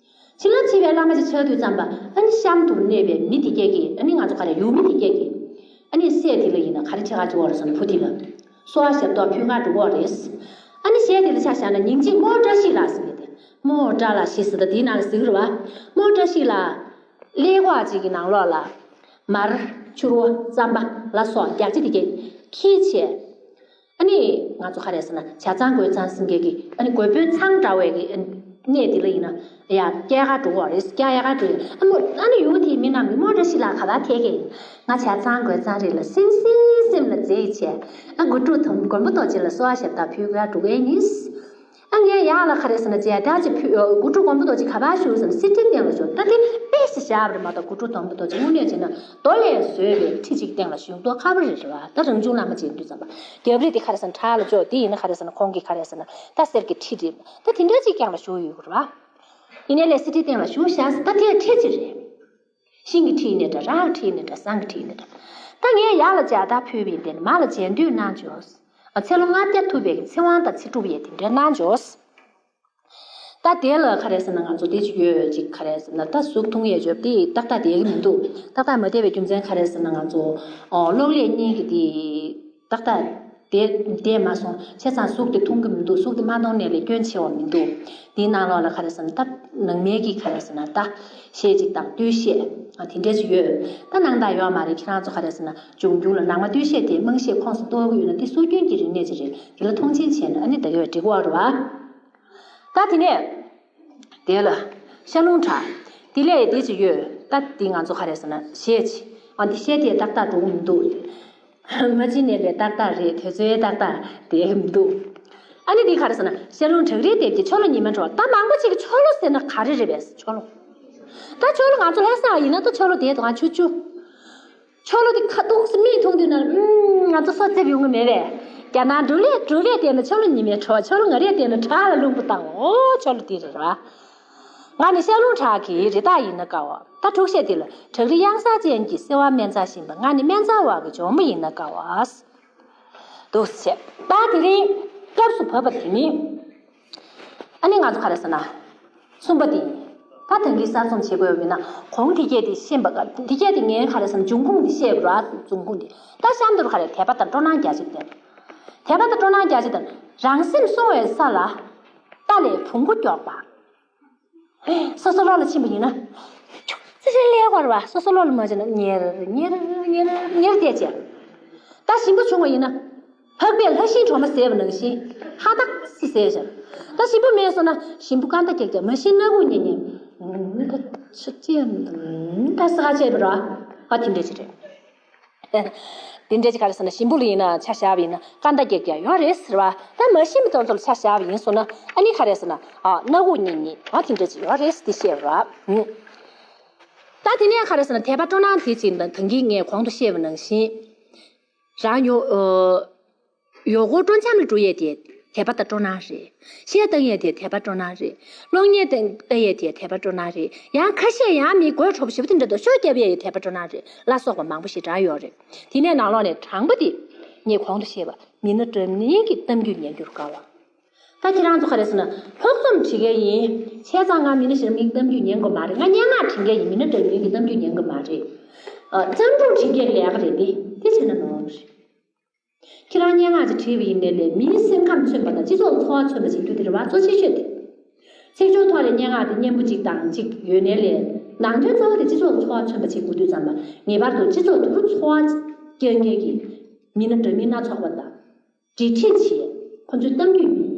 བྱིན་རླབས་ཆེ་བའི་བླ་མ་ཅིག་ཆགས་དུས་ཙམ་པ་ཨ་ནི་གཤམ་དུ་གནས་པའི་མི་དེ་གས་ཀྱིས་ཨ་ནི་ང་ཚོ་ག་རེ་ཡུལ་མི་དེ་གས་ཀྱིས་ཨ་ནི་སྲས་དེ་ལ་ཡིན་ན་ག་རེ་བྱེད་ག་བྱེད་འོ་རེད་ཟེར་ན་བུ་དེ་ལ་གསོལ་བ་ཞབས་ཏོག་ཕུལ་ག་འགྲོ་གི་རེད། ཨ་ནི་གཞས་དེ་ལ་ཆ་བཞག་ན་ཉིན་གཅིག་རྨོ་བཀྲ་ཤིས་ལགས་ཟེར་མཁན་དེ། རྨོ་བཀྲ་ལགས་ཤིག་ཟེར་ད་དེའི་ནང་ལ་ཟེར་གི་རེད་བ། རྨོ་བཀྲ་ཤིས་ལགས་གླེ་ཁོག་ཅིག་གི་ནང་ལོགས་ལ་མར་ཕྱུར་བ་རྩམ་པ་ལ་སོགས་རྒྱགས་ཕྱེ་དེ་གས་འཁྱེར་བྱས། ཨ་ནི་ང་ཚོ་ག་རེ་ཟེར་ན་ཇ་ཚང་རྒོད་ཚང་ཟེར་མཁན་གྱི་ཨ་ནི་རྒོད་པོའི་ཚང་འདྲ་བའི་གི་གནས་དེ་ལ་ཡིན་ན་ཡ་སྐྱེལ་ག་འགྲོ་གི་རེད། སྐྱེལ་ཡག་ག་འགྲོ་ཡིན། ཨ་མོ་ཨ་ནི་ཡུལ་དེའི་མི་རྣམས་ཀྱིས་རྨོ་བཀྲ་ཤིས་ལགས་ག་པར་ཐད་ཀྱི་ཡིན། ང་ཇ་ཚང་རྒོད་ཚང་རེད་ལ་སིམ་སིམ་སིམ་ལ་འཛེགས་བྱས། ཨ་དགུ་ཕྲུག་དོམ་མགོན་པོ་རྡོ་རྗེ་ལ་གསོལ་བ་ཞབས་ཏོག་ཕུལ་ག་འགྲོ་གི་ཡིན། ཨ་ངས་ཡར་ལ་ག་རེ་ཟེར་ན་མཇལ་དར་ཅིག་ཕུལ། ཨ་དགུ་ཕྲུག་མགོན་པོ་རྡོ་རྗེ་ག་པར་བཞུགས་ཟེར་ན་སི་ཁྲིའི་སྟེང་ལ་བཞུགས། ད་དེ་དཔེ་ཞིག་བཞག་པ་རེད་མ་གཏོགས་དགུ་ཕྲུག་མགོན་པོ་རྡོ་རྗེ་དངོས་གནས་བྱས་ན་རྡོ་ལས་བཟོས་པའི་ཁྲི་གཅིག་སྟེང་ལ་བཞུགས་མདོག་ཁ་པོ་རེད་རེད་བ། ད་རང་བྱུང་བླ་མ་ཅིག་ཡིན་དུས་ཙམ་པ་རྒྱབ་རི་དེ་ག་རེ་ཟེར་ན་བྲག་ལ་འཇོག་དེ་ཡིན་ན་ག་རེ་ཟེར་ན་ཁོང་གིས་ག་རེ་ཟེར་ན་ད་གསེར་གྱི་ཁྲི་རེད། ད་དེ་འདྲ་ཅིག་སྒང་ལ་བཞུགས་ཡོད་རེད་བ། ཡིན་ནའི་ལས་སི་ཁྲིའི་སྟེང་ལ་བཞུགས་བཞག་ཟེར། ད་དེ་ཁྲི་གཅིག་རེད། ཤིང་གི་ཁྲི་ཡིན་ནའི་འདྲ། ར་གི་ཁྲི་ཡིན་ནའི་འདྲ། ཟངས་ཀྱི་ཁྲི་ཡིན་ནའི་འདྲ། ད་ངས་ཡར་ལ་མཇལ་དར་ཕུལ་བ་ཡིན། དེ་ནས་མར་ལ་མཇལ་འདོད་གནང་བྱུང་། ཚེ་ལོ་ལྔ་བརྒྱ་ཐུབ་པའི་ཚེ་དབང་དང་ཚེ་སྒྲུབ་ཡས་དེ་འདྲ་གནང་བྱུང་། ད་དེ་ལ་ག་རེ་ཟེར་ན་ང་ཚོ་དེ་ཅིག་ཡོད་ཅིག་ག་རེ་ཟེར་ན་ད་གཟུགས་ཐུང་ཡས་འཇོབ་དེ་ཏག་ཏག་བསྡད་ཀྱི་མི་འདུག་ཏག་ཏག་མ་བསྡད་པའི་རྒྱུ་མཚན་ག་རེ་ཟེར་ན་ང་ཚོ་ཨོ་གློག་ཀླད་གཉིས་ཀྱི་དེ་ཏག་ཏག་བསྡད་བསྡད་མ་སོང་། བྱས་ཙང་གཟུགས་དེ་ཐུང་གི་མི་འདུག་གཟུགས་དེ་མ་མཐོང་ནས་ལས་སྐྱོན་ཆེ་བ་མི་འདུག་དེའི་ནང་ལོགས་ལ་ག་རེ་ཟེར་ན་ད་ནང་མའི་གི་ག་རེ་ཟེར་ན་ད་གཞས་ཅིག་དང་སྟོད་གཞས་ཨ་དེ་འདྲ་ཅིག་ཡོད། ད་སྣང་དག་ཡོད་མ་རེད། ཁྱེད་རང་ཚོ་ག་རེ་ཟེར་ན་འབྱུང་འགྱུར་ལ་ནང་མ་སྟོད་གཞས་དེ་དམངས་གཞས་ཁོངས་སུ་གཏོགས་ཀྱི་ཡོད་ན་དེ་སྲོལ་རྒྱུན་གྱི་རིག་གནས་ཅིག་རེད། དེ་ལ་མཐོང་ཆེན་བྱས་ན་ཨ་ནི་ད་ག་བས་འགྲིག་གི་རེད་བ། ད་དེ་ནས་དེ་ལ་ཤ་ལུང་བྲག་དེ་ལས་དེ་ཅིག་ཡོད། ད་དེ་ང་ཚོ་ག་རེ་ཟེར་ན་གཞས་ཅིག་ཨ་འདི་གཞས་དེ་ཏག་ཏག་འགྲོ་གི་མི་འདུག་མ་གཅིག་ནས་ལས་ཏག་ཏག་རེད། དུས་ཚོད་ཏག་ཏག་དེ་མི་འདུག་ཨ་ནི་འདི་ག་རེ་ཟེར་ན་ཤ་ལུང་བྲག་རིའི་ལྡེབས་ཀྱི་ཆོ་ལོ་ཉི་མ་འགྲོ། ད་མང་པོ་ཅིག་གིས་ཆོ་ལོ་ཟེར་ན་ག་རེ་རེད་པས། ཆོ་ལོ། ད་ཆོ་ལོ་ང་ཚོ་ལྷ་ས་ཡིན་ན་ད་ཆོ་ལོ་དེ་དང་ཆུ་ཆུ། ཆོ་ལོ་དེ་ཁ་ཏོག་ཙམ་མིག་མཐོང་དུས་ན་ཨུམ་ང་ཚོ་ས་ཚིབ་ཡོང་གི་མེད་པས། རྒྱ་ནག་འབྲུག་ལས་འབྲུག་ལས་བལྟས་ན་ཆོ་ལོ་ཉི་མའི་གྲོགས། ཆོ་ལོ་ང་རས་བལྟས་ན་བྲག་ལ་རླུང་བུ་བཏང་། འོ་ཆོ་ལོ་འདི་རེད་ར། ང་ནི་ཤར་རླུང་བྲག་གི་རི་དྭགས་ཡིན་ན་དགའ་བ། ད་དྲུག་བཤད་འདི་ལ་བྲག་རི་གཡང་གཟར་ཅན་གྱི་སེ་བ་སྨན་རྩྭ་བཞིན་པ། ང་ནི་སྨན་རྩྭ་བ་གི་ཇོ་མོ་ཡིན་ན་དགའ་བ། འདུག་སེ་བྱས། ད་དེ་རིང་སྐབས་སུ་བབས་པ་དེ་ནི། ཨ་ནི་ང་ཚོ་ག་རེ་ཟེར་ན། གསུམ་པ་དེ་ཡིན། ད་ད་གིན་གསར་རྩོམ་བྱེད་དགོས་ཡོད་མིན་ན། གོང་དེ་གྱད་དེ་ཤེས་པ་ག་དེ་གྱད་དེ་ངས་ག་རེ་ཟེར་ན། འབྱུང་ཁུངས་དེ་བཤད་དགོས་ར། འབྱུང་ཁུངས་དེ། ད་གཤམ་དུ་ག་རེ་དད་པ་དང་སྤྲོ་སྣང་རྒྱ་ཆེར་ལྡན། དད་པ་དང་སྤྲོ་སྣང་རྒྱ་ཆེར་ལྡན། རང་སེམས་སྲུང་བའི་ས་ལ། རྟ་ལས་བོང་བུ་མགྱོགས་པ། སོ་སོ་ལོགས་ལ་ཕྱིན་པ་ཡིན་ན། ཅུང་ཙི་ཞིག་ལས་དགོས་རེད་བ། སོ་སོ་ལོགས་ལ་མ་ཕྱིན་ན་ཉེར་ཉེར་ཉེར་ཉེར་བསྡད་བྱས། ད་ཞིམ་པོ་བྱུང་བ་ཡིན་ན། ཕག་པས་ལྷ་ཤིང་གྲོག་མ་ཟས་པ་ནང་བཞིན་ཧ་ཏག་སེ་ཟས་བཞག་ད་ཞིམ་པོ་མེད་སོང་ན་ཞིམ་པོ་སྐར་མདའ་རྒྱག་རྒྱག་མ་ཤེས་སྣ་ཁུག་ཉན་ཉན། ད་ཆུ་ཅི་ཡང་ད་ས་ཆད་པ་ར། ཨ་དེ་འདྲ་ཅིག་རེད། དེ་འདྲ་ཅིག་ག་རེ་ཟེར་ན། ཞིམ་པོ་ལ་ཡིན་ན་ཆ་བཞག་པ་ཡིན་ན་སྐར་མདའ་རྒྱག་རྒྱག་ཡོད་རེད་ཟེར་བ། ད་མ་ཤེས་པ་དེ་ཚོ་ལ་ཆ་བཞག་པ་ཡིན་སོང་ན་ཨ་ནི་ག་རེ་ཟེར་ན། ཨ་སྣ་ཁུག་ཉན་ཉན་ཨ་དེ་འདྲ་ཅིག་ཡོད་རེད་ཟེར་དེ་བཤད་པ་ར། ད་དེ་ནས་ག་རེ་ཟེར་ན། དད་པ་སྤྲོ་སྣང་དེ་ཅིག་ད་གིན་ངས་གོང་དུ་བཤད་པ་ནང་བཞིན། རང་ཡོ། ཨ། ཡོ་གོ་སྤྲོ་འཆམ་ལ་འགྲོ་ཡས་དེ་དད་པ་དང་སྤྲོ་སྣང་རེད། གཞས་བཏང་ཡས་དེ་དད་པ་སྤྲོ་སྣང་རེད། གློག་བརྙན་བཏང་ཡས་དེ་དད་པ་སྤྲོ་སྣང་རེད། ཡང་ཁ་ཤས་ཡང་མི་དགོད་བྲོ་པོ་ཞེ་པོ་དེ་འདྲ་འདུག་ཤོ་རྒྱབ་ཡས་དད་པ་སྤྲོ་སྣང་རེད་ལ་སོགས་པ་མང་པོ་ཞིག་བགྲངས་ཡོད་རེད། དེ་ནས་ནང་ལོགས་ནས་དྲང་པོ་དེ་ངས་གོང་དུ་བཤད་པ། མི་སྣ་འདྲ་མིན་གྱི་གཏམ་རྒྱུད་ཉན་རྒྱུར་དགའ་བ། ད་ཁྱེད་རང་ཚོ་ག་རེ་ཟེར་ན། ལྷུག་རྩོམ་བྲིས་མཁན་ཡིན། བྱས་ཙང་ང་མི་སྣ་གཞན་མིའི་གཏམ་རྒྱུད་ཉན་དགོས་མ་རེད། ང་སྙན་ངག་བྲིས་མཁན་ཡིན། མི་སྣ་འདྲ་མིན་གྱི་གཏམ་རྒྱུད་ཉན་དགོས་མ་རེད། ཨ། བརྩམས་སྒྲུང་བྲིས་མཁན་ལས་ཀ་རེད་དེ། དེ་བྱས་ན་ནོར་རེད། ཁྱེད་རང་སྙན་ངག་ཅིག་བྲིས་པ་ཡིན་ནའི་ལས་མིའི་སེམས་ཁམས་མཚོན་པ་དང་སྤྱི་ཚོགས་ལ་ཚོར་བ་མཚོན་པ་བྱེད་རྒྱུ་དེ་རེད་བ། གཙོ་ཆེ་ཤོས་དེ། ཚིག་སྦྱོར་ཐོག་ལ་སྙན་ངག་དེ་སྙན་པོ་གཅིག་དང་གཅིག་ཡོད་ནའི་ལས། ནང་དོན་རྩ་བ་དེ་སྤྱི་ཚོགས་ལ་ཚོར་བ་མཚོན་པ་བྱེད་དགོས་དུས་ཙམ་པ། ངེས་པར་དུ་སྤྱི་ཚོགས་དེ་གུ་ཚོར་བ་སྐྱེ་མཁན་གྱི་མི་སྣ་འདྲ་མིན་སྣ་ཚོགས་པ་དང་འབྲེལ་འདྲིས་བྱས། ཁོ་ཚོའི་གཏམ་རྒྱུད་ཉན།